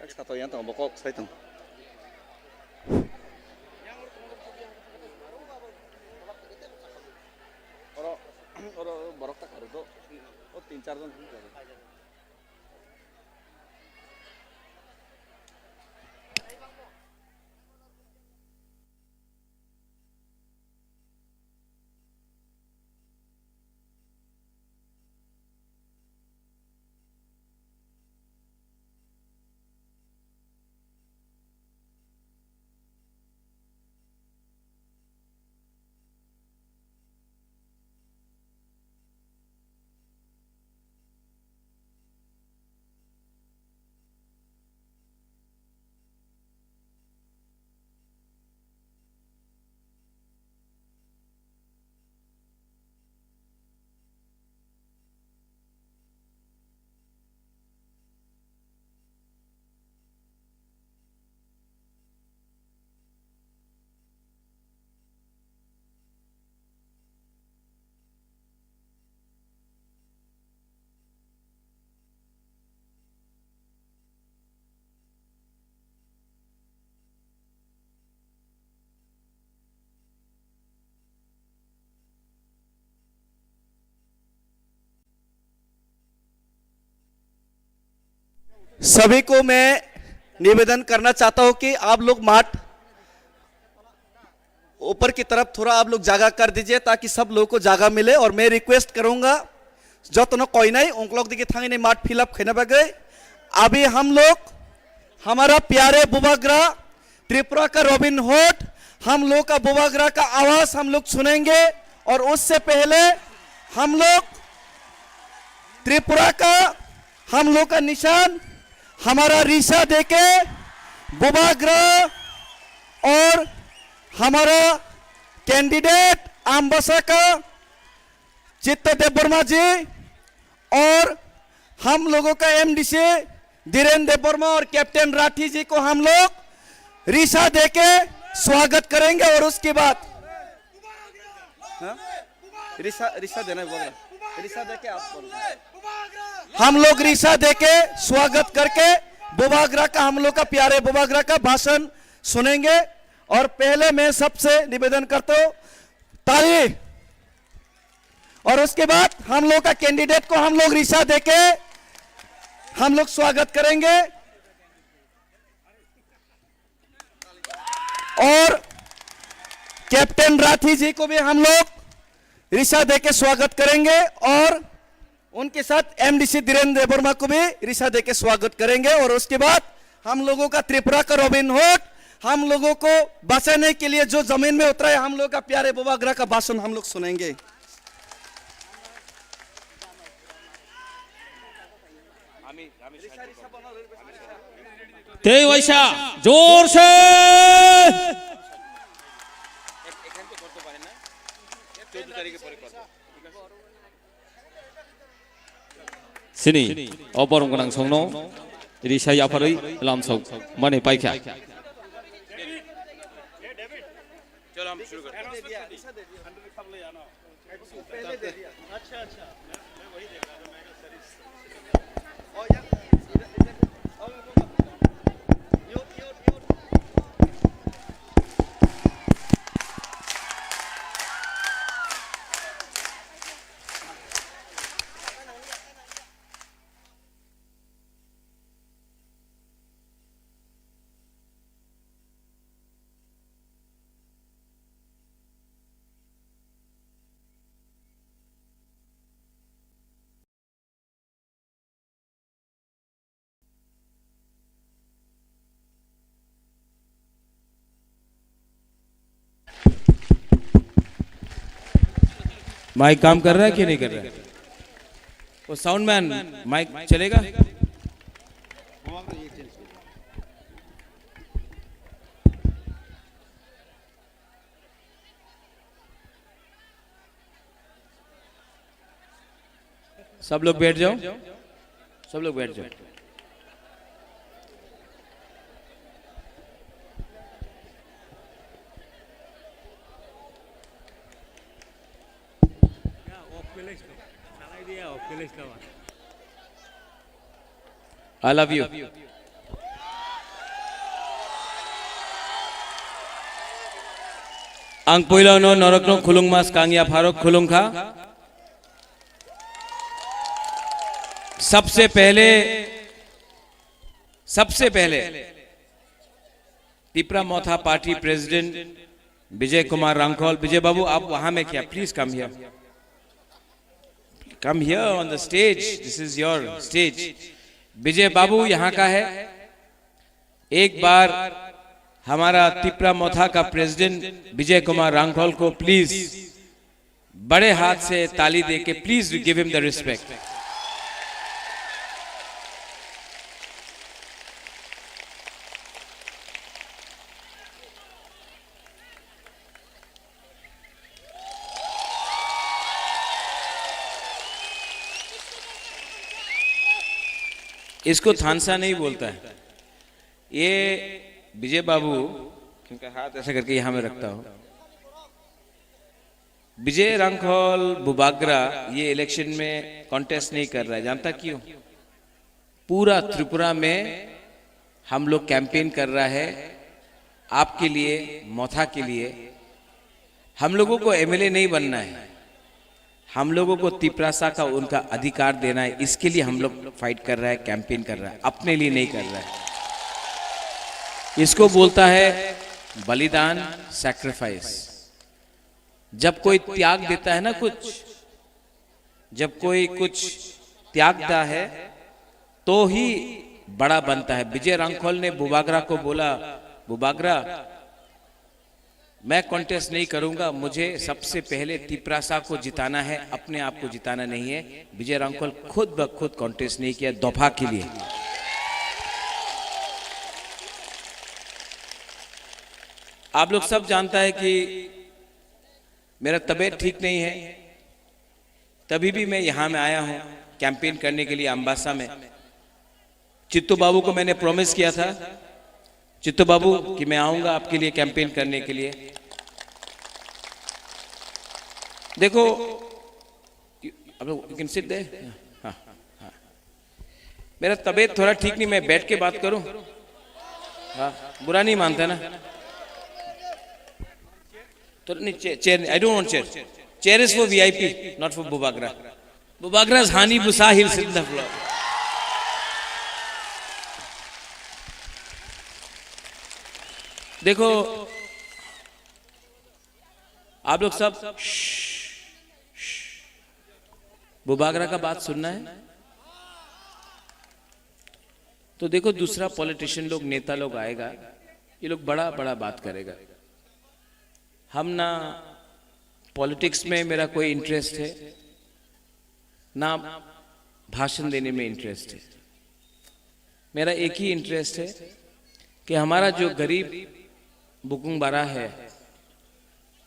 Kak sato yang tong bokok sai tong. Oro, oro borok tak haru do. O tin char jon. सभी को मैं निवेदन करना चाहता हूं कि आप लोग माठ ऊपर की तरफ थोड़ा आप लोग जगह कर दीजिए, ताकि सब लोगों को जगह मिले। और मैं रिक्वेस्ट करूंगा, jotono koinai ungkolok digi thangini mat fill up khaina bagwi। अभी हम लोग हमारा प्यारे बुबाग्रा त्रिपुरा का रॉबिन हुड, हम लोग का बुबाग्रा का आवाज हम लोग सुनेंगे। और उससे पहले हम लोग त्रिपुरा का, हम लोग का निशान हमारा रिसा देके बुबाग्रा और हमारा कैंडिडेट अम्बासा का चित्त देबवर्मा जी और हम लोगों का एमडीसी धीरेन देबवर्मा और कैप्टन राठी जी को हम लोग रिसा देके स्वागत करेंगे। और उसके बाद, हाँ? रिसा, रिसा देना है, बोल रहा। रिसा देके आप बोलो। हम लोग रिसा देके स्वागत करके बुबाग्रा का, हम लोग का प्यारे बुबाग्रा का भाषण सुनेंगे। और पहले मैं सबसे निवेदन करता हूँ, ताली। और उसके बाद हम लोग का कैंडिडेट को हम लोग रिसा देके हम लोग स्वागत करेंगे। और कैप्टन राठी जी को भी हम लोग रिसा देके स्वागत करेंगे और उनके साथ एमडीसी धीरेन देबवर्मा को भी रिसा देके स्वागत करेंगे। और उसके बाद हम लोगों का त्रिपुरा का रॉबिन हुड, हम लोगों को बचाने के लिए जो जमीन में उतरा है, हम लोग का प्यारे बुबाग्रा का भाषण हम लोग सुनेंगे। Tei waisa, jorse. Sini, o borong gwnang songno risa yapharwi lamsok mani paikha. पहले दे दिया। अच्छा, अच्छा। माइक काम कर रहा है कि नहीं कर रहा है? वो साउंड मैन, माइक चलेगा? सब लोग बैठ जाओ, सब लोग बैठ जाओ। I love you. Ang puilano norokno khulungma skangya pharok khulungkha. सबसे पहले, सबसे पहले Tipra Motha Party President Vijay Kumar Rangkhol. Vijay Babu, आप वहां में क्या? Please come here. Come here on the stage. This is your stage. विजय बाबू यहाँ का है। एक बार हमारा तिप्रा मोथा का प्रेसिडेंट विजय कुमार रांखल को प्लीज बड़े हाथ से ताली दे के please give him the respect. इसको थानसा नहीं बोलता है। ये विजय बाबू, क्योंकि हाथ ऐसा करके यहाँ में रखता हूँ। विजय रांखल बुबाग्रा ये इलेक्शन में कॉन्टेस्ट नहीं कर रहा है, जानता क्यों? पूरा त्रिपुरा में हम लोग कैंपेन कर रहा है आपके लिए, मोथा के लिए। हम लोगों को एमएलए नहीं बनना है, हम लोगों को तिपरासा का उनका अधिकार देना है, इसके लिए हम लोग फाइट कर रहा है, कैंपेन कर रहा है, अपने लिए नहीं कर रहा है। इसको बोलता है बलिदान, सैक्रिफाइस। जब कोई त्याग देता है ना कुछ, जब कोई कुछ त्यागता है तो ही बड़ा बनता है। विजय रांखल ने बुबागरा को बोला, बुबागरा, मैं कॉन्टेस्ट नहीं करूंगा, मुझे सबसे पहले तिपरासा को जिताना है, अपने आप को जिताना नहीं है। विजय रांखल खुद ब खुद कॉन्टेस्ट नहीं किया दफा के लिए। आप लोग सब जानता है कि मेरा तबीयत ठीक नहीं है, तभी भी मैं यहाँ में आया हूँ कैंपेन करने के लिए अम्बासा में। चित्तू बाबू को मैंने प्रॉमिस किया था, चित्तू बाबू, कि मैं आऊँगा आपके लिए कैंपेन करने के लिए। देखो, आप लोग, you can sit there. हाँ, हाँ। मेरा तबीयत थोड़ा ठीक नहीं, मैं बैठ के बात करूं? हाँ, बुरा नहीं मानता ना? तो नहीं, chair, chair, I don't want chair. Chair is for V I P, not for Bubagra. Bubagra's honey busa, he'll sit in the floor. देखो, आप लोग सब बुबागरा का बात सुनना है। तो देखो, दूसरा पॉलिटिशियन लोग, नेता लोग आएगा, ये लोग बड़ा बड़ा बात करेगा। हम ना पॉलिटिक्स में मेरा कोई इंटरेस्ट है, ना भाषण देने में इंटरेस्ट है। मेरा एक ही इंटरेस्ट है कि हमारा जो गरीब बुकुंग बारा है,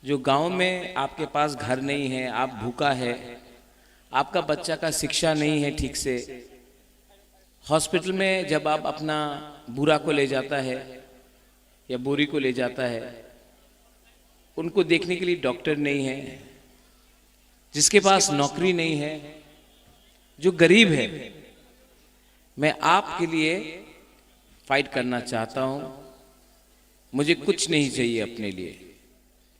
जो गांव में आपके पास घर नहीं है, आप भूखा है, आपका बच्चा का शिक्षा नहीं है ठीक से, हॉस्पिटल में जब आप अपना बूढ़ा को ले जाता है या बूढ़ी को ले जाता है, उनको देखने के लिए डॉक्टर नहीं है, जिसके पास नौकरी नहीं है, जो गरीब है, मैं आपके लिए फाइट करना चाहता हूँ। मुझे कुछ नहीं चाहिए अपने लिए।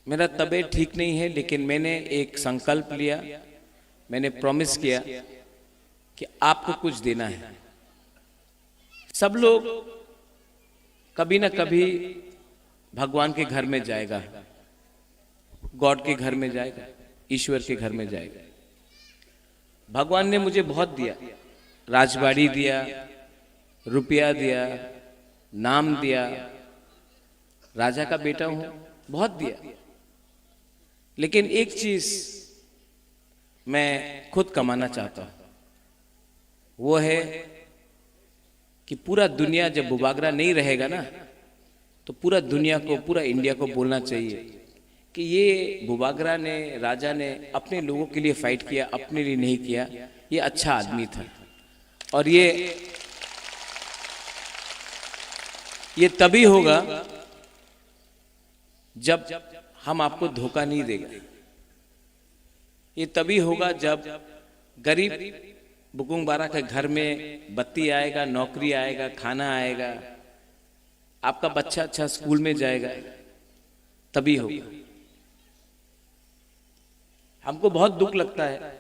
मेरा तबीयत ठीक नहीं है, लेकिन मैंने एक संकल्प लिया, मैंने प्रॉमिस किया कि आपको कुछ देना है। सब लोग कभी ना कभी भगवान के घर में जाएगा, गॉड के घर में जाएगा, ईश्वर के घर में जाएगा। भगवान ने मुझे बहुत दिया, राजबाड़ी दिया, रुपया दिया, नाम दिया, राजा का बेटा हूँ, बहुत दिया। लेकिन एक चीज मैं खुद कमाना चाहता हूँ, वो है कि पूरा दुनिया जब बुबागरा नहीं रहेगा ना, तो पूरा दुनिया को, पूरा इंडिया को बोलना चाहिए कि ये बुबागरा ने, राजा ने अपने लोगों के लिए फाइट किया, अपने लिए नहीं किया। ये अच्छा आदमी था। और ये, ये तभी होगा जब हम आपको धोखा नहीं देगा। ये तभी होगा जब गरीब बुकुंग बारा के घर में बत्ती आएगा, नौकरी आएगा, खाना आएगा, आपका बच्चा अच्छा स्कूल में जाएगा, तभी होगा। हमको बहुत दुख लगता है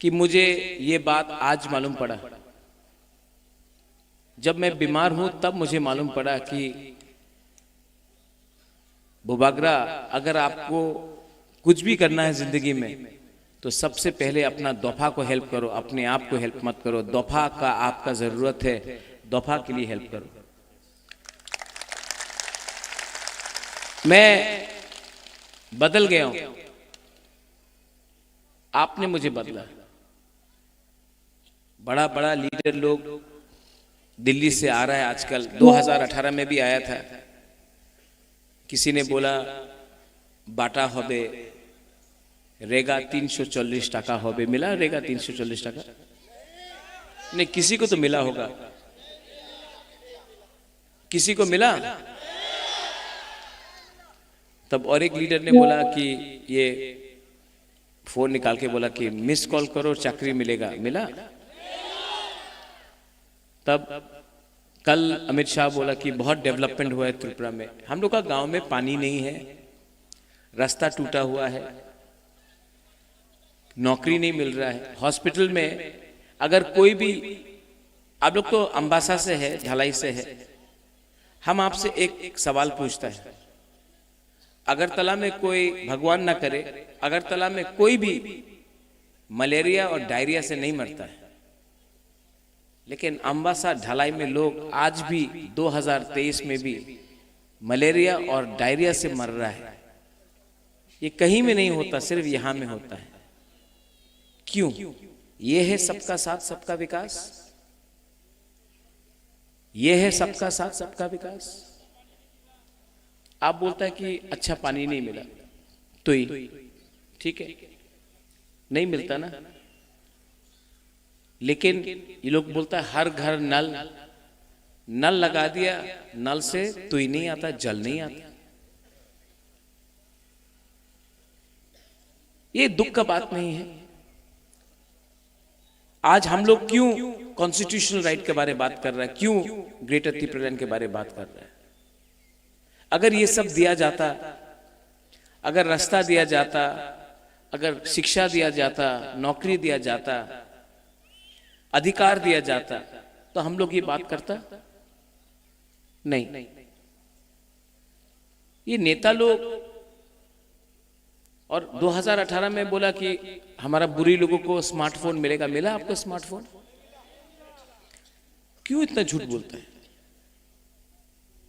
कि मुझे ये बात आज मालूम पड़ा। जब मैं बीमार हूँ, तब मुझे मालूम पड़ा कि बुबागरा, अगर आपको कुछ भी करना है जिंदगी में, तो सबसे पहले अपना दोफा को हेल्प करो, अपने आप को हेल्प मत करो। दोफा का आपका जरूरत है, दोफा के लिए हेल्प करो। मैं बदल गया हूं, आपने मुझे बदला। बड़ा बड़ा लीडर लोग दिल्ली से आ रहा है आजकल। दो हज़ार अठारह में भी आया था, किसी ने बोला बाटा होबे, रेगा तीन सौ चालीस टाका होबे। मिला रेगा तीन सौ चालीस टाका? नहीं, किसी को तो मिला होगा। किसी को मिला? तब और एक लीडर ने बोला कि ये फोन निकाल के बोला कि मिस कॉल करो, चाकरी मिलेगा। मिला? तब कल अमित शाह बोला कि बहुत डेवलपमेंट हुआ है त्रिपुरा में। हम लोग का गांव में पानी नहीं है, रास्ता टूटा हुआ है, नौकरी नहीं मिल रहा है। हॉस्पिटल में अगर कोई भी, आप लोग तो अम्बासा से है, ढलाई से है, हम आपसे एक, एक सवाल पूछता है, अगरतला में कोई, भगवान ना करे, अगरतला में कोई भी मलेरिया और डायरिया से नहीं मरता है, लेकिन अम्बासा ढलाई में लोग आज भी दो हज़ार तेईस में भी मलेरिया और डायरिया से मर रहा है। ये कहीं में नहीं होता, सिर्फ यहाँ में होता है। क्यों? ये है सबका साथ, सबका विकास। ये है सबका साथ, सबका विकास। आप बोलता है कि अच्छा पानी नहीं मिला, तुई, ठीक है, नहीं मिलता ना, लेकिन ये लोग बोलता है हर घर नल, नल लगा दिया, नल से तुई नहीं आता, जल नहीं आता। ये दुख का बात नहीं है। आज हम लोग क्यों कॉन्स्टिट्यूशनल राइट के बारे में बात कर रहे हैं, क्यों ग्रेटर तिप्रालैंड के बारे में बात कर रहे हैं? अगर ये सब दिया जाता, अगर रास्ता दिया जाता, अगर शिक्षा दिया जाता, नौकरी दिया जाता, अधिकार दिया जाता, तो हम लोग ये बात करता? नहीं। ये नेता लोग, और दो हज़ार अठारह में बोला कि हमारा बुरी लोगों को स्मार्टफोन मिलेगा। मिला आपको स्मार्टफोन? क्यों इतना झूठ बोलता है?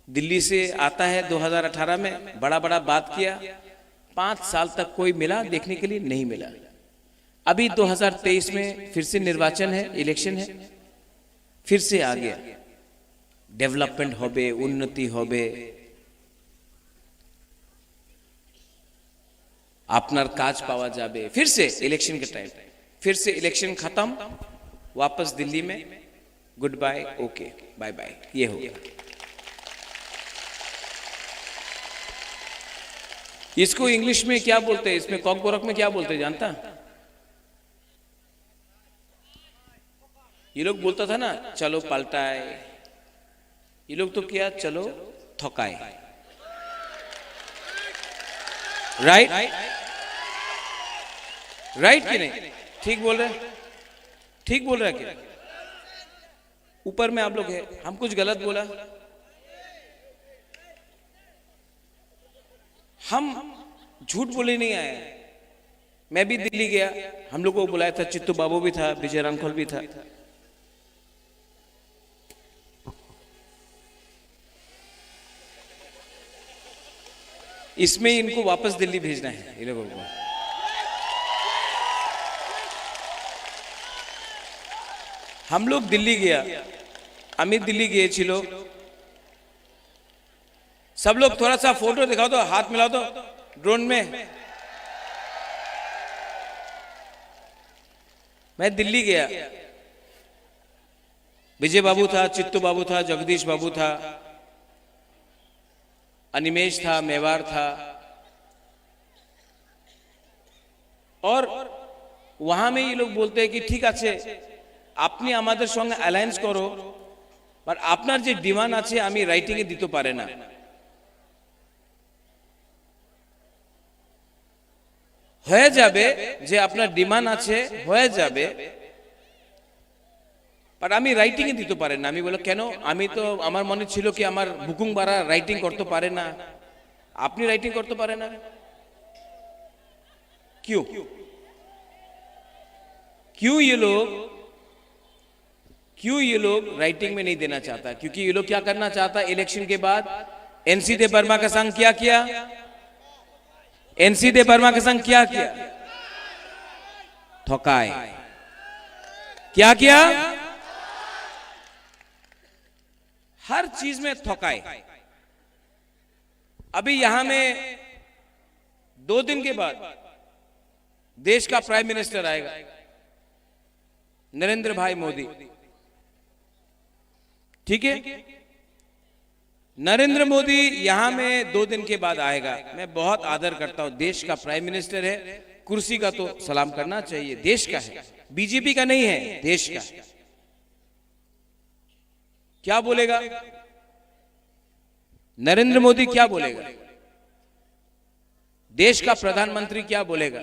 दिल्ली से आता है दो हज़ार अठारह में, बड़ा बड़ा बात किया, पांच साल तक कोई मिला देखने के लिए? नहीं मिला। अभी दो हज़ार तेईस में फिर से निर्वाचन है, इलेक्शन है, फिर से आ गया। डेवलपमेंट होबे, उन्नति होबे, আপনার কাজ পাওয়া যাবে। फिर से इलेक्शन के टाइम, फिर से इलेक्शन खत्म, वापस दिल्ली में, good bye, okay, bye bye, ये हो गया। इसको इंग्लिश में क्या बोलते हैं, इसमें कॉकबरक में क्या बोलते हैं, जानता? ये लोग बोलता था ना, "चलो पलटाए।" ये लोग तो क्या, "चलो थकाए।" राइट? राइट कि नहीं? ठीक बोल रहे? ठीक बोल रहे क्या? ऊपर में आप लोग हैं, हम कुछ गलत बोला? हम झूठ बोले नहीं आए। मैं भी दिल्ली गया, हम लोग को बुलाया था, चित्तू बाबू भी था, विजय रामखोल भी था। इसमें इनको वापस दिल्ली भेजना है, इन लोगों को। हम लोग दिल्ली गया, আমি দিল্লি গিয়েছিল। सब लोग थोड़ा सा फोटो दिखाओ तो, हाथ मिलाओ तो ड्रोन में। मैं दिल्ली गया, विजय बाबू था, चित्तू बाबू था, जगदीश बाबू था, अनिमेश था, मेवार था। और वहां में ये लोग बोलते हैं कि ठीक আছে, আপনি আমাদের সঙ্গে অ্যালায়েন্স করো, বাট আপনার যে ডিমান্ড আছে আমি রাইটিং এ দিতে পারে না। হয়ে যাবে, যে আপনার ডিমান্ড আছে হয়ে যাবে, বাট আমি রাইটিং এ দিতে পারেন না। আমি বলে, "কেন? আমি তো, আমার মনে ছিল কি আমার বুকুং বারা রাইটিং করতে পারে না, আপনি রাইটিং করতে পারে না, क्यों? क्यों ये लोग, क्यों ये लोग राइटिंग में नहीं देना चाहता? क्योंकि ये लोग क्या करना चाहता है इलेक्शन के बाद? एनसी देबबर्मा का संग क्या किया? एनसी देबबर्मा का संग क्या किया? थकाए। क्या किया? हर चीज में थकाए। अभी यहां में दो दिन के बाद देश का प्राइम मिनिस्टर आएगा, नरेंद्र भाई मोदी। ठीक है, नरेंद्र मोदी यहां में दो दिन के बाद आएगा। मैं बहुत आदर करता हूं, देश का प्राइम मिनिस्टर है, कुर्सी का तो सलाम करना चाहिए, देश का है, बीजेपी का नहीं है, देश का है। क्या बोलेगा नरेंद्र मोदी, क्या बोलेगा? देश का प्रधानमंत्री क्या बोलेगा?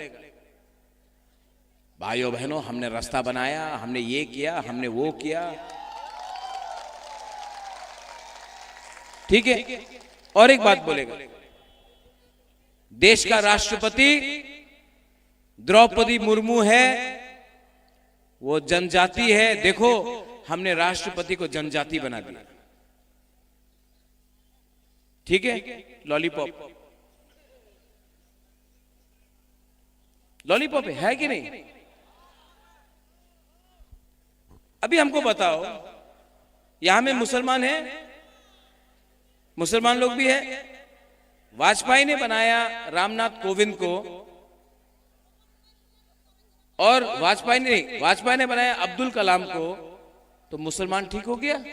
भाइयों बहनों, हमने रास्ता बनाया, हमने ये किया, हमने वो किया। ठीक है, और एक बात बोलेगा, देश का राष्ट्रपति द्रौपदी मुर्मू है, वो जनजाति है, देखो, हमने राष्ट्रपति को जनजाति बना दिया। ठीक है, लॉलीपॉप, लॉलीपॉप है, है कि नहीं? अभी हमको बताओ, यहां में मुसलमान है, मुसलमान लोग भी है। वाजपेयी ने बनाया रामनाथ कोविंद को, और वाजपेयी ने, वाजपेयी ने बनाया अब्दुल कलाम को, तो मुसलमान ठीक हो गया?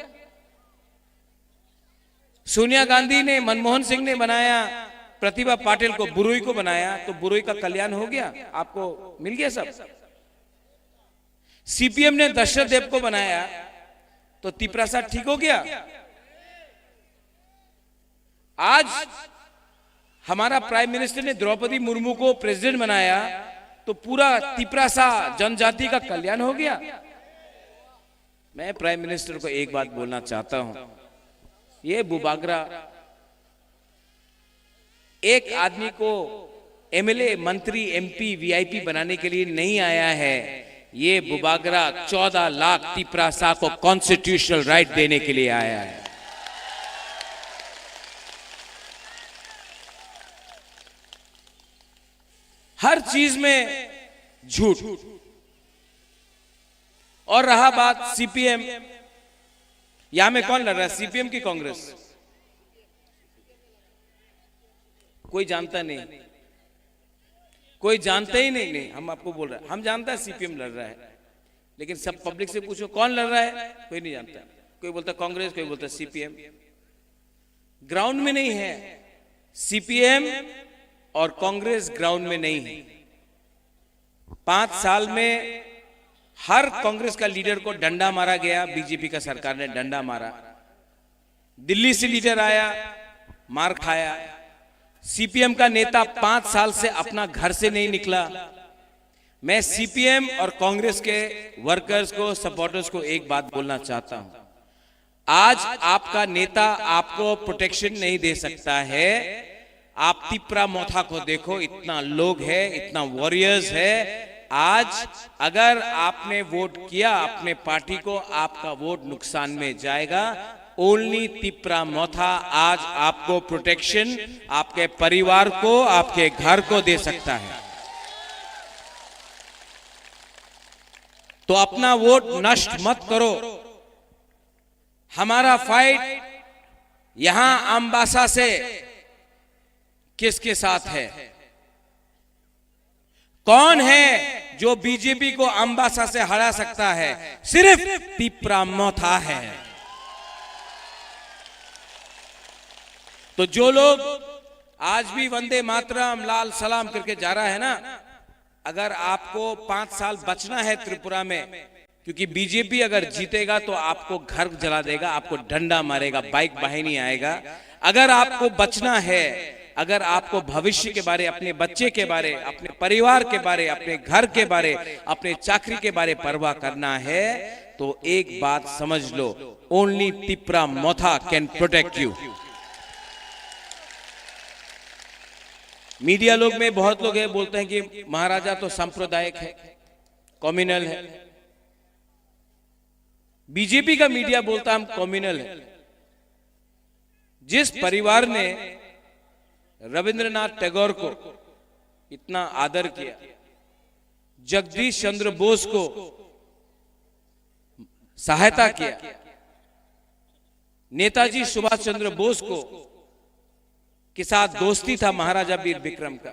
सोनिया गांधी ने, मनमोहन सिंह ने बनाया प्रतिभा पाटिल को, बुरुई को बनाया, तो बुरुई का कल्याण हो गया? आपको मिल गया सब? सीपीएम ने दशरथ देव को बनाया, तो तिपरासा ठीक हो गया? आज हमारा प्राइम मिनिस्टर ने द्रौपदी मुर्मू को प्रेसिडेंट बनाया, तो पूरा तिपरासा जनजाति का कल्याण हो गया? मैं प्राइम मिनिस्टर को एक बात बोलना चाहता हूं, ये बुबागरा एक आदमी को एमएलए, मंत्री, एमपी, वीआईपी बनाने के लिए नहीं आया है। ये बुबागरा चौदह लाख तिपरासा को कॉन्स्टिट्यूशनल राइट देने के लिए आया है। हर चीज में झूठ। और रहा बात सीपीएम, यहां में कौन लड़ रहा है, सीपीएम की कांग्रेस? कोई जानता नहीं, कोई जानता ही नहीं। नहीं, हम आपको बोल रहे हैं, हम जानता है सीपीएम लड़ रहा है, लेकिन सब पब्लिक से पूछो कौन लड़ रहा है, कोई नहीं जानता। कोई बोलता कांग्रेस, कोई बोलता सीपीएम। ग्राउंड में नहीं है। सीपीएम और कांग्रेस ग्राउंड में नहीं है। पांच साल में हर कांग्रेस का लीडर को डंडा मारा गया, बीजेपी का सरकार ने डंडा मारा। दिल्ली से लीडर आया, मार खाया। सीपीएम का नेता पांच साल से अपना घर से नहीं निकला। मैं सीपीएम और कांग्रेस के वर्कर्स को, सपोर्टर्स को एक बात बोलना चाहता हूं। आज आपका नेता आपको प्रोटेक्शन नहीं दे सकता है। आप तिपरा मोथा को देखो, इतना लोग है, इतना वॉरियर्स है। आज अगर आपने वोट किया अपने पार्टी को, आपका वोट नुकसान में जाएगा। ओनली तिपरा मोथा आज आपको प्रोटेक्शन, आपके परिवार को, आपके घर को दे सकता है। तो अपना वोट नष्ट मत करो। हमारा फाइट यहां अम्बासा से किसके साथ है? कौन है जो बीजेपी को अम्बासा से हरा सकता है? सिर्फ तिपरा मोथा है। तो जो लोग आज भी वंदे मातरम, लाल सलाम करके जा रहा है ना, अगर आपको पांच साल बचना है त्रिपुरा में, क्योंकि बीजेपी अगर जीतेगा तो आपको घर जला देगा, आपको डंडा मारेगा, बाइक वाहिनी आएगा। अगर आपको बचना है, अगर आपको भविष्य के बारे, अपने बच्चे के बारे, अपने परिवार के बारे, अपने घर के बारे, अपने चाकरी के बारे परवाह करना है, तो एक बात समझ लो, ओनली तिपरा मोथा कैन प्रोटेक्ट यू। मीडिया लोग में बहुत लोग हैं, बोलते हैं कि महाराजा तो सांप्रदायिक है, कम्युनल है। बीजेपी का मीडिया बोलता हम कम्युनल है। जिस परिवार ने रविंद्रनाथ टैगोर को इतना आदर किया, जगदीश चंद्र बोस को सहायता किया, नेताजी सुभाष चंद्र बोस को के साथ दोस्ती था महाराजा वीर विक्रम का,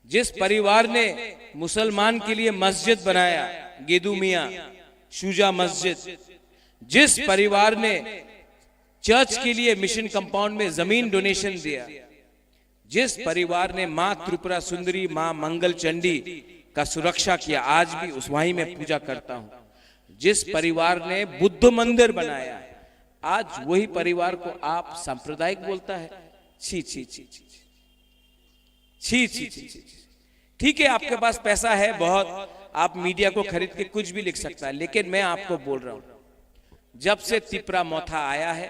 जिस परिवार ने मुसलमान के लिए मस्जिद बनाया, गेदू मियाँ, शुजा मस्जिद, जिस परिवार ने चर्च के लिए मिशन कंपाउंड में जमीन डोनेशन दिया, जिस परिवार ने माँ त्रिपुरा सुंदरी, माँ मंगल चंडी का सुरक्षा किया, आज भी उस वहीं में पूजा करता हूँ। जिस परिवार ने बुद्ध मंदिर बनाया है, आज वही परिवार को आप सांप्रदायिक बोलता है। छी, छी, छी, छी, छी। छी, छी, छी, छी, छी। ठीक है, आपके पास पैसा है बहुत, आप मीडिया को खरीद के कुछ भी लिख सकता है, लेकिन मैं आपको बोल रहा हूँ, जब से तिपरा मोथा आया है,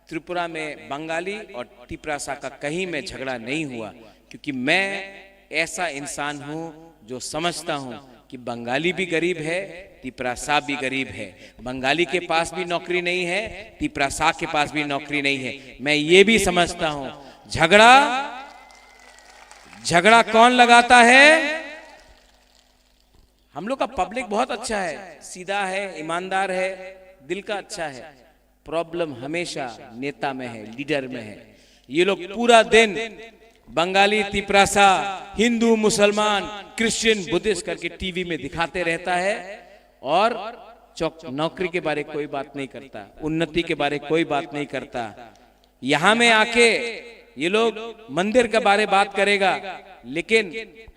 त्रिपुरा में बंगाली और तिपरासा का कहीं में झगड़ा नहीं हुआ, क्योंकि मैं ऐसा इंसान हूँ जो समझता हूँ कि बंगाली भी गरीब है, तिपरासा भी गरीब है। बंगाली के पास भी नौकरी नहीं है, तिपरासा के पास भी नौकरी नहीं है। मैं ये भी समझता हूँ, झगड़ा, झगड़ा कौन लगाता है? हम लोग का पब्लिक बहुत अच्छा है, सीधा है, ईमानदार है, दिल का अच्छा है। प्रॉब्लम हमेशा नेता में है, लीडर में है। ये लोग पूरा दिन बंगाली, तिपरासा, हिंदू, मुसलमान, क्रिश्चियन, बुद्धिस्ट करके टीवी में दिखाते रहता है और चौक नौकरी के बारे कोई बात नहीं करता, उन्नति के बारे कोई बात नहीं करता। यहाँ में आके ये लोग मंदिर के बारे बात करेगा, लेकिन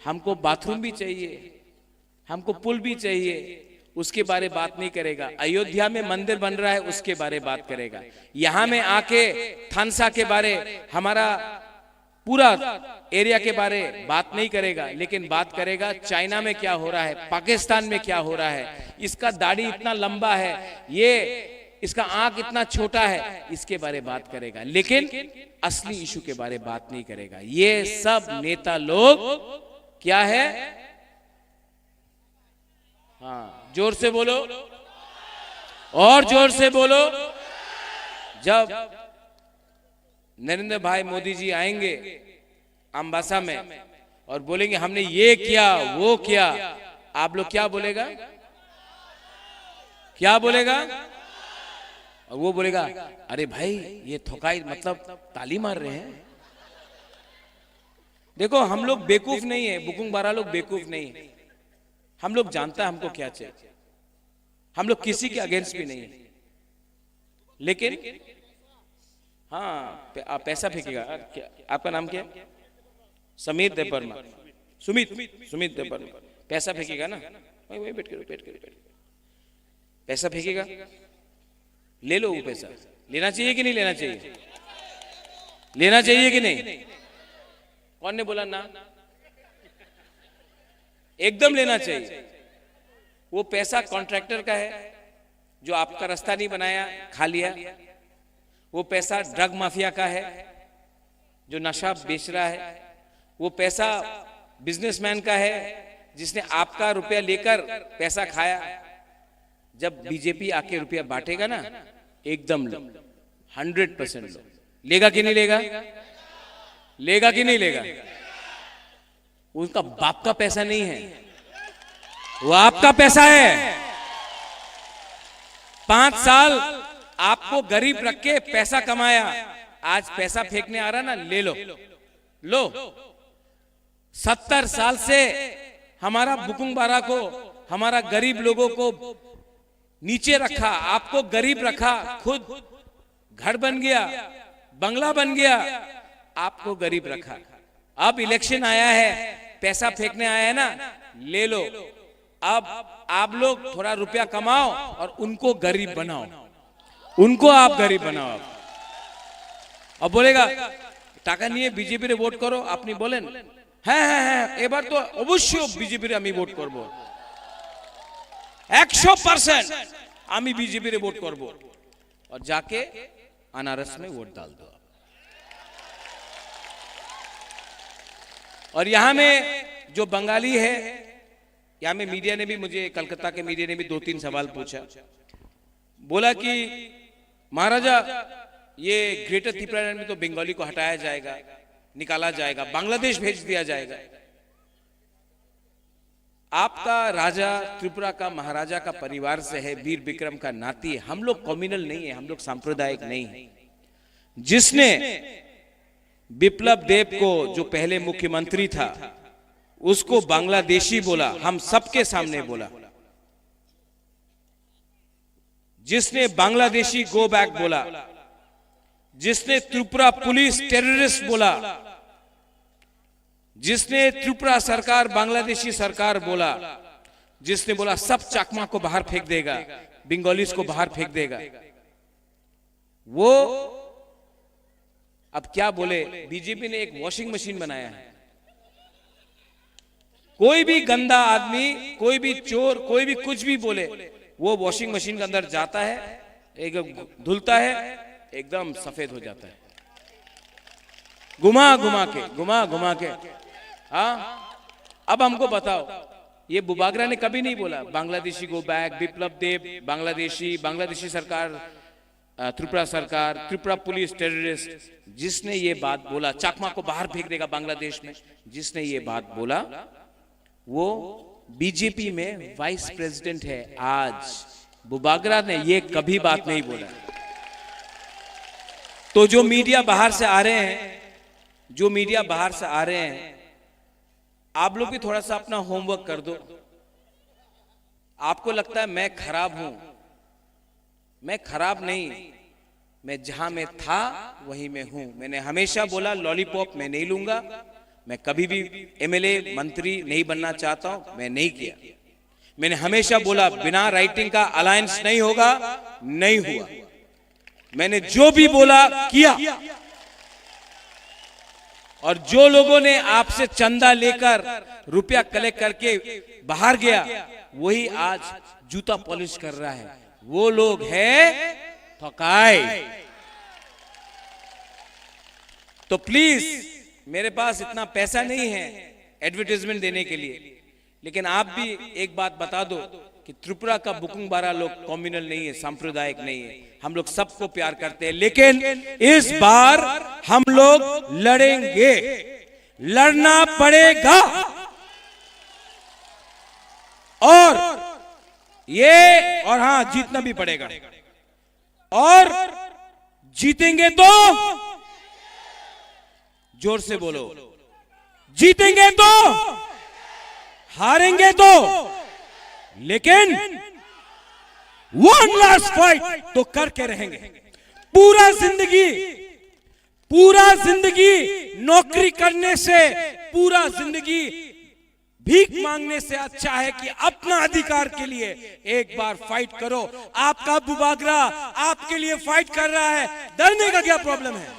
हमको बाथरूम भी चाहिए, हमको पुल भी चाहिए, उसके बारे बात नहीं करेगा। अयोध्या में मंदिर बन रहा है, उसके बारे बात करेगा। यहाँ में आके थानसा के बारे, हमारा पूरा एरिया के बारे बात नहीं करेगा, लेकिन बात करेगा चाइना में क्या हो रहा है, पाकिस्तान में क्या हो रहा है, इसका दाढ़ी इतना लंबा है, ये इसका आंख इतना छोटा है, इसके बारे बात करेगा, लेकिन असली इशू के बारे बात नहीं करेगा। ये सब नेता लोग क्या है? हाँ, जोर से बोलो, और जोर से बोलो। जब नरेंद्र भाई मोदी जी आएंगे अम्बासा में और बोलेंगे, "हमने ये किया, वो किया," आप लोग क्या बोलेगा? क्या बोलेगा? और वो बोलेगा, "अरे भाई, ये थोकाई, मतलब, ताली मार रहे हैं।" देखो, हम लोग बेवकूफ नहीं है, बुकुंग बारा लोग बेवकूफ नहीं है। हम लोग जानता है हमको क्या चाहिए। हम लोग किसी के अगेंस्ट भी नहीं है, लेकिन हाँ, पे-, आप पैसा फेंकेगा। क्या, आपका नाम क्या है? समीर देबबर्मा, सुमित, सुमित देबबर्मा। पैसा फेंकेगा ना? वही, वही बैठ कर, बैठ कर, बैठ कर। पैसा फेंकेगा, ले लो वो पैसा। लेना चाहिए कि नहीं लेना चाहिए? लेना चाहिए कि नहीं? कौन ने बोला ना? एकदम लेना चाहिए। वो पैसा कॉन्ट्रैक्टर का है, जो आपका रास्ता नहीं बनाया, खा लिया। वो पैसा ड्रग माफिया का है, जो नशा बेच रहा है। वो पैसा बिजनेसमैन का है, जिसने आपका रुपया लेकर पैसा खाया। जब बीजेपी आके रुपया बांटेगा ना, एकदम लो, हंड्रेड परसेंट लो। लेगा कि नहीं लेगा? लेगा कि नहीं लेगा? उनका बाप का पैसा नहीं है, वो आपका पैसा है। पांच साल आपको गरीब रख के पैसा कमाया, आज पैसा फेंकने आ रहा ना, ले लो, लो। सत्तर साल से हमारा बुकुंग बारा को, हमारा गरीब लोगों को नीचे रखा, आपको गरीब रखा, खुद घर बन गया, बंगला बन गया, आपको गरीब रखा। अब इलेक्शन आया है, पैसा फेंकने आया है ना, ले लो। अब आप लोग थोड़ा रुपया कमाओ और उनको गरीब बनाओ, उनको आप गरीब बनाओ। अब बोलेगा, টাকা নিয়ে বিজেপিরে ভোট করো, আপনি বলেন, হ্যাঁ হ্যাঁ হ্যাঁ, এবার তো অবশ্যই বিজেপিরে আমি ভোট করব, একশো পার্সেন্ট আমি বিজেপিরে ভোট করব। और जाके अनारस में वोट डाल दो। और यहाँ में जो बंगाली है, यहाँ में मीडिया ने भी मुझे, कलकत्ता के मीडिया ने भी दो तीन सवाल पूछा, बोला कि महाराजा, ये ग्रेटर तिप्रालैंड में तो बंगाली को हटाया जाएगा, निकाला जाएगा, बांग्लादेश भेज दिया जाएगा। आपका राजा त्रिपुरा का महाराजा का परिवार से है, वीर विक्रम का नाती है। हम लोग कम्युनल नहीं है, हम लोग सांप्रदायिक नहीं है। जिसने विप्लव देव को, जो पहले मुख्यमंत्री था, उसको बांग्लादेशी बोला, हम सबके सामने बोला। जिसने बांग्लादेशी गो बैक बोला, जिसने त्रिपुरा पुलिस टेररिस्ट बोला, जिसने त्रिपुरा सरकार बांग्लादेशी सरकार बोला, जिसने बोला सब चकमा को बाहर फेंक देगा, बंगालीज को बाहर फेंक देगा, वो अब क्या बोले, बीजेपी ने एक वॉशिंग मशीन बनाया है। कोई भी गंदा आदमी, कोई भी चोर, कोई भी कुछ भी बोले, वो वॉशिंग मशीन के अंदर जाता है, एक धुलता है, एकदम सफेद हो जाता है। घुमा घुमा के, घुमा घुमा के। हाँ, अब हमको बताओ, ये बुबागरा ने कभी नहीं बोला बांग्लादेशी गो बैक, विप्लव देव बांग्लादेशी, बांग्लादेशी सरकार, अ, त्रिपुरा सरकार, त्रिपुरा पुलिस टेररिस्ट, जिसने ये बात बोला, चकमा को बाहर फेंक देगा बांग्लादेश में, जिसने ये बात बोला, वो बीजेपी में वाइस प्रेसिडेंट है आज। बुबागरा ने ये कभी बात नहीं बोला। तो जो मीडिया बाहर से आ रहे हैं, जो मीडिया बाहर से आ रहे हैं, आप लोग भी थोड़ा सा अपना होमवर्क कर दो। आपको लगता है मैं खराब हूं, मैं खराब नहीं, मैं जहां मैं था वहीं मैं हूं। मैंने हमेशा बोला लॉलीपॉप मैं नहीं लूंगा, मैं कभी भी एमएलए मंत्री नहीं बनना चाहता हूं, मैं नहीं किया। मैंने हमेशा बोला बिना राइटिंग का अलायंस नहीं होगा, नहीं हुआ। मैंने जो भी बोला किया। और जो लोगों ने आपसे चंदा लेकर रुपया कलेक्ट करके बाहर गया, वही आज जूता पॉलिश कर रहा है। वो लोग है ठकाई। तो प्लीज, मेरे पास इतना पैसा नहीं है एडवर्टाइजमेंट देने के लिए, लेकिन आप भी एक बात बता दो कि त्रिपुरा का बुकुंग बारा लोग कम्युनल नहीं है, सांप्रदायिक नहीं है। हम लोग सबको प्यार करते हैं, लेकिन इस बार हम लोग लड़ेंगे, लड़ना पड़ेगा। और ये, और हाँ, जीतना भी पड़ेगा। और जीतेंगे तो, जोर से बोलो, जीतेंगे तो, हारेंगे तो, लेकिन वन लास्ट फाइट तो करके रहेंगे। पूरा जिंदगी पूरा जिंदगी नौकरी करने से, पूरा जिंदगी भीख मांगने से अच्छा है कि अपना अधिकार के लिए एक बार फाइट करो। आपका बुबागरा आपके लिए फाइट कर रहा है, डरने का क्या प्रॉब्लम है?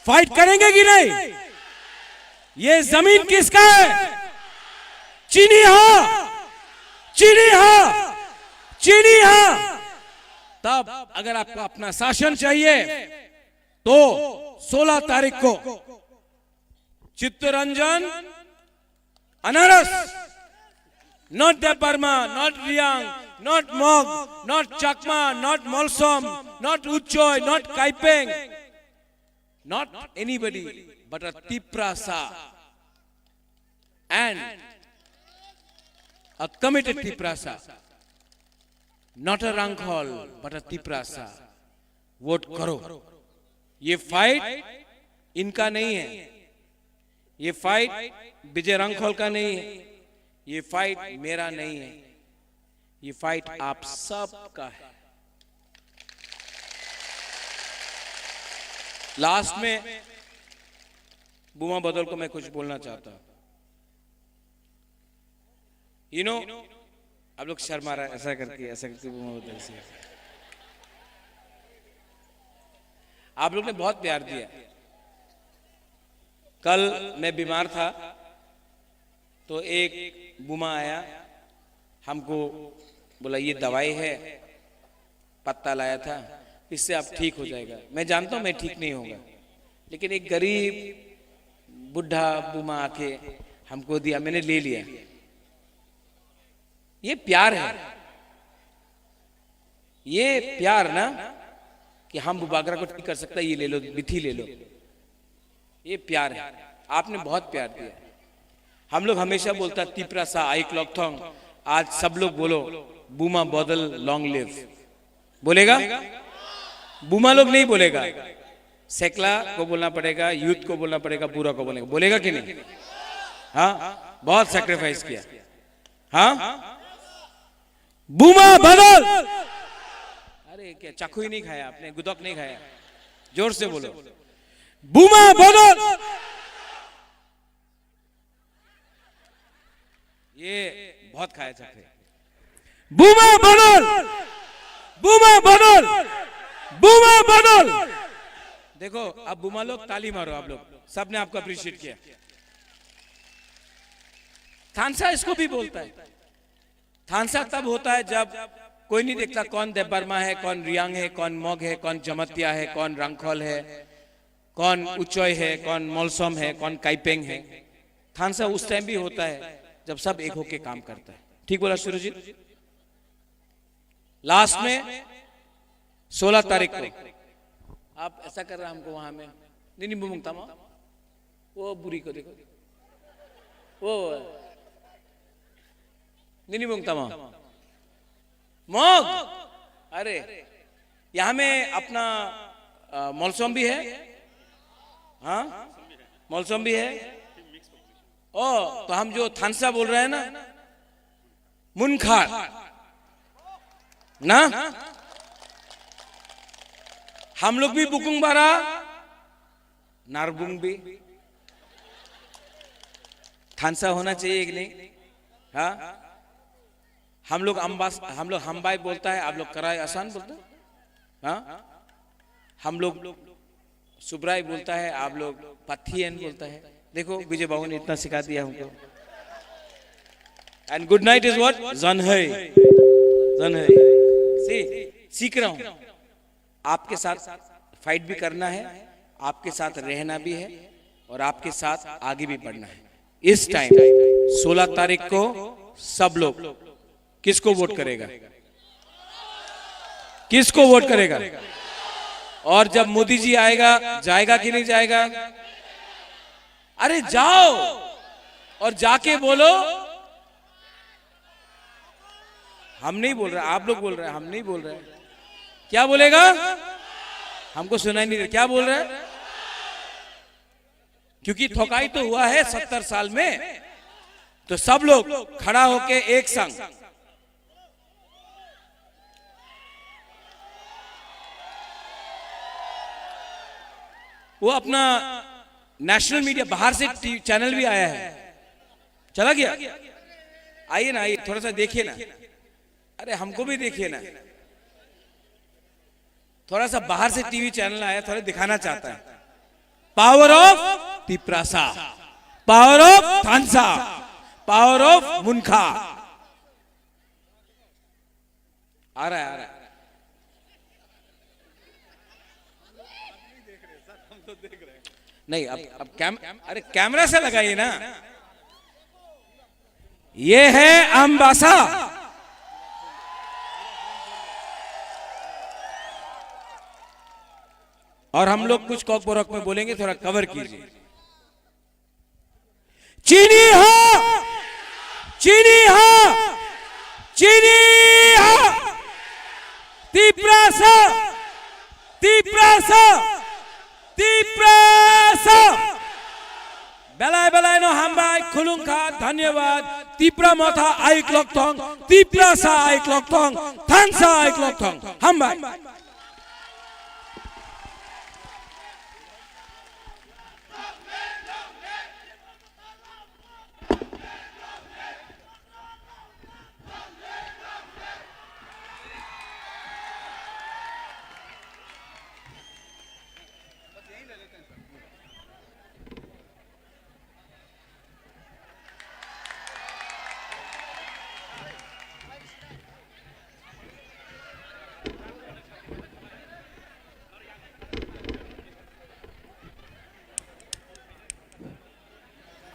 फाइट करेंगे कि नहीं? ये जमीन किसका है? चीनी हा, चीनी हा, चीनी हा। तब अगर आपको अपना शासन चाहिए तो सोलह तारीख को चित्तरंजन अनारस, not Debbarma, not Riang, not Mog, not Chakma, not Molsom, not Uchoi, not Kaipeng, not anybody but a Tiprasa and a committed Tiprasa, not a Rangkhol but a Tiprasa. Vote करो। ये फाइट इनका नहीं है, ये फाइट विजय रांखल का नहीं है, ये फाइट मेरा नहीं है, ये फाइट आप सब का है। लास्ट में बुमा बदल को मैं कुछ बोलना चाहता हूँ। यू नो, आप लोग शर्मा रहा है, ऐसा करके, ऐसा करके बुमा बदल से। आप लोग ने बहुत प्यार दिया। कल मैं बीमार था, तो एक बुमा आया, हमको बोला, "ये दवाई है, पत्ता लाया था, इससे आप ठीक हो जाएगा।" मैं जानता हूँ मैं ठीक नहीं होगा, लेकिन एक गरीब बुढ़ा बुमा आके हमको दिया, मैंने ले लिया। ये प्यार है, ये प्यार ना, कि हम बुबागरा को ठीक कर सकता है, ये ले लो, बिथी ले लो। ये प्यार है, आपने बहुत प्यार दिया। हम लोग हमेशा बोलता, "तिप्रासा आइक लकथोंग।" आज सब लोग बोलो, "बुमा बदल, लॉन्ग लिव।" बोलेगा? बुमा लोग नहीं बोलेगा। सेकला को बोलना पड़ेगा, यूथ को बोलना पड़ेगा, बुरा को बोलेगा। बोलेगा कि नहीं? हाँ, बहुत सैक्रिफाइस किया। हाँ, बुमा बदल। अरे, क्या चाकू ही नहीं खाया आपने, गुदक नहीं खाया? जोर से बोलो, बुमा बदल। ये बहुत खाया चाकू। बुमा बदल, बुमा बदल, बुमा बदल। देखो, अब बुमा लोग ताली मारो, आप लोग, सबने आपको अप्रिशिएट किया। थानसा इसको भी बोलता है। थानसा तब होता है जब कोई नहीं देखता कौन देबबर्मा है, कौन रियांग है, कौन मग है, कौन जमतिया है, कौन रंगखोल है, कौन उचोय है, कौन मलसम है, कौन काइपेंग है। थानसा उस टाइम भी होता है जब सब एक होके काम करता है। ठीक बोला सुरजीत? लास्ट में सोलह तारीख को आप ऐसा कर रहा हमको वहां में। Nini bumung tamo? वो बुरी को देखो। वो nini bumung tamo? मग, अरे, यहाँ में अपना, अ, मलसम भी है। हाँ, मलसम भी है। ओ, तो हम जो थानसा बोल रहे हैं ना, मुनखार ना, हम लोग भी बुकुंग बारा, नारबुंग भी। थानसा होना चाहिए कि नहीं? हाँ, हम लोग अम्बास, हम लोग हम्बाई बोलता है, आप लोग कराई आसान बोलते हैं। हाँ, हम लोग सुब्राई बोलता है, आप लोग पथियन बोलता है। देखो, विजय बाबू ने इतना सिखा दिया हमको। And good night is what? जनहै। जनहै। See, सीख रहा हूँ। आपके साथ फाइट भी करना है, आपके साथ रहना भी है और आपके साथ आगे भी बढ़ना है। इस टाइम सोलह तारीख को सब लोग किसको वोट करेगा? किसको वोट करेगा? और जब मोदी जी आएगा, जाएगा कि नहीं जाएगा? अरे जाओ और जाके बोलो, हम नहीं बोल रहे, आप लोग बोल रहे हैं, हम नहीं बोल रहे। क्या बोलेगा? हमको सुनाई नहीं दे, क्या बोल रहे हैं? क्योंकि ठोकाई तो हुआ है सत्तर साल में, तो सब लोग खड़ा होके एक संग। वो अपना नेशनल मीडिया, बाहर से टीवी चैनल भी आया है, चला गया। आइए ना, आइए, थोड़ा सा देखिए ना। अरे, हमको भी देखिए ना। थोड़ा सा बाहर से टीवी चैनल आया, थोड़ा दिखाना चाहता है। Power of Tiprasa, power of थानसा, पावर ऑफ मुनखा। आ रहा है, आ रहा है। नहीं, अब, अब कैम-, अरे, कैमरा से लगाइए ना। ये है अम्बासा। और हम लोग कुछ कॉकबरक में बोलेंगे, थोड़ा कवर कीजिए। Chini ha! Chini ha! Chini ha! Tiprasa! Tiprasa! Tiprasa! Belai belai no hambai, khulungkha, dhanyabad. Tipra Motha aiklok thong, Tiprasa aiklok thong, Thansa aiklok thong. Hambai.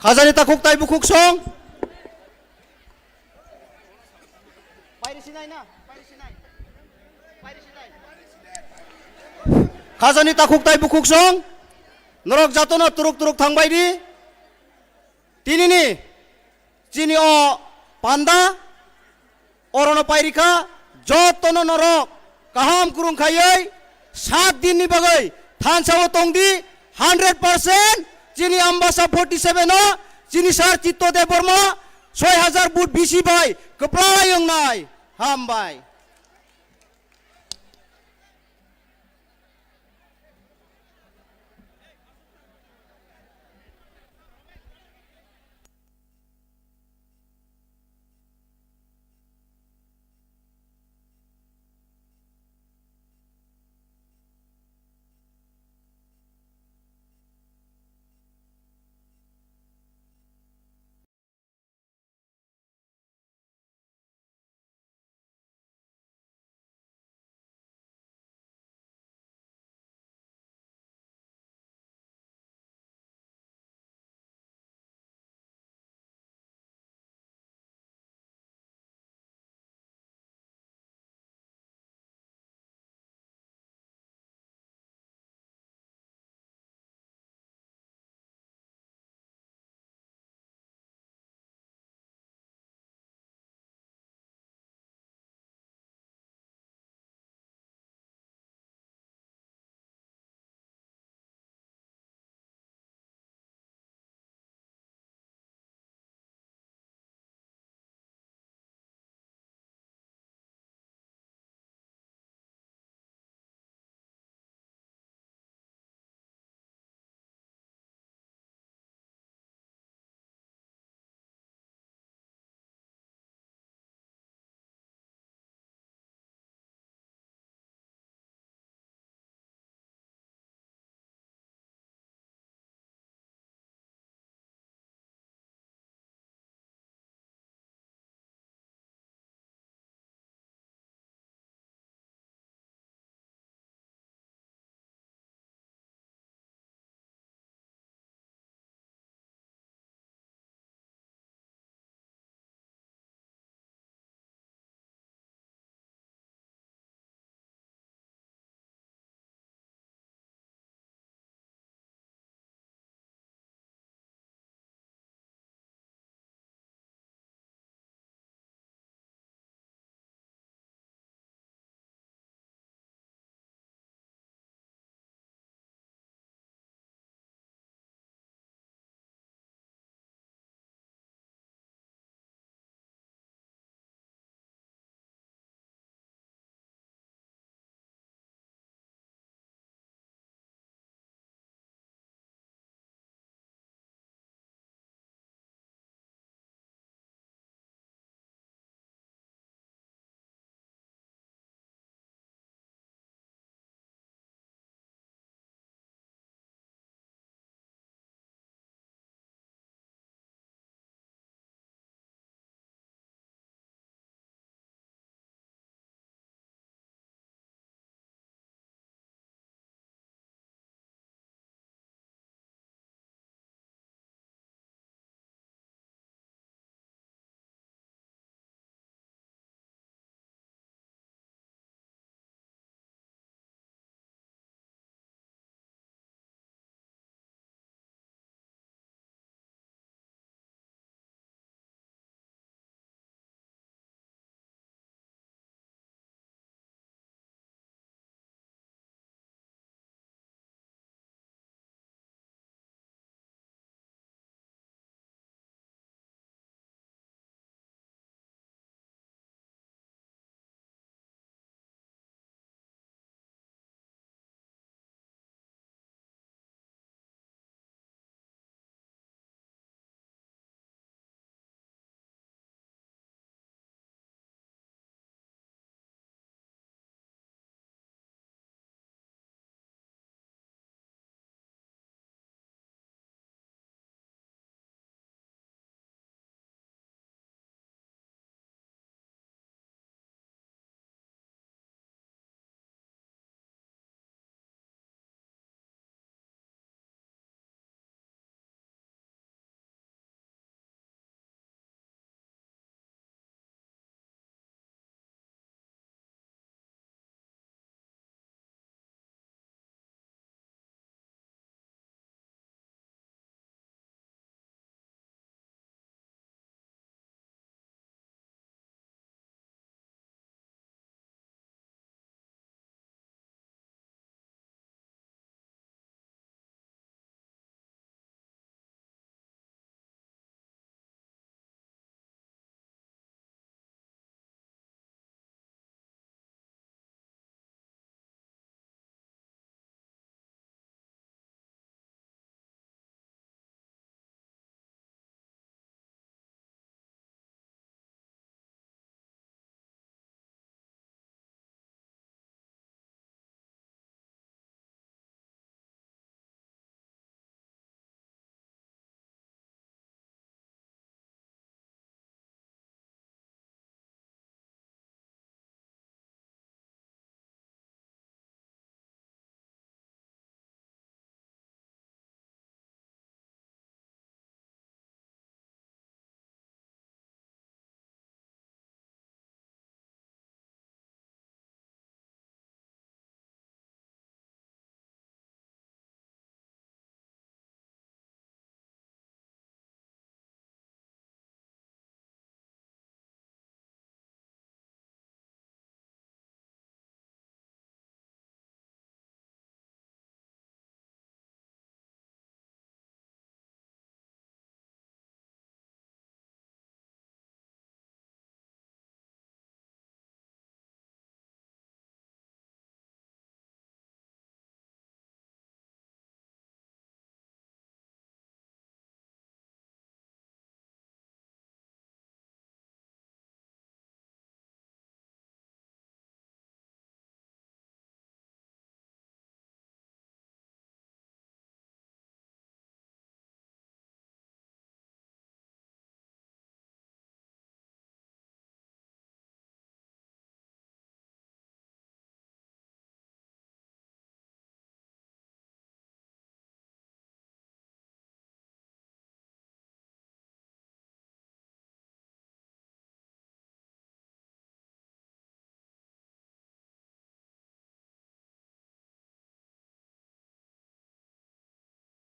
Khajani takhuk tai bukhuk song. Khajani takhuk tai bukhuk song. Norok jatono turuk turuk thangbai di. Tinini chini o panda orono pairikha, jotono norok kaham kurung khaiwi sat dinni bagwi thansa o tongdi, hundred percent chini Ambasa forty seven o chini sir Chitto Debbarma soi hajar vote bisi bai kwplai wngnai. Hambai.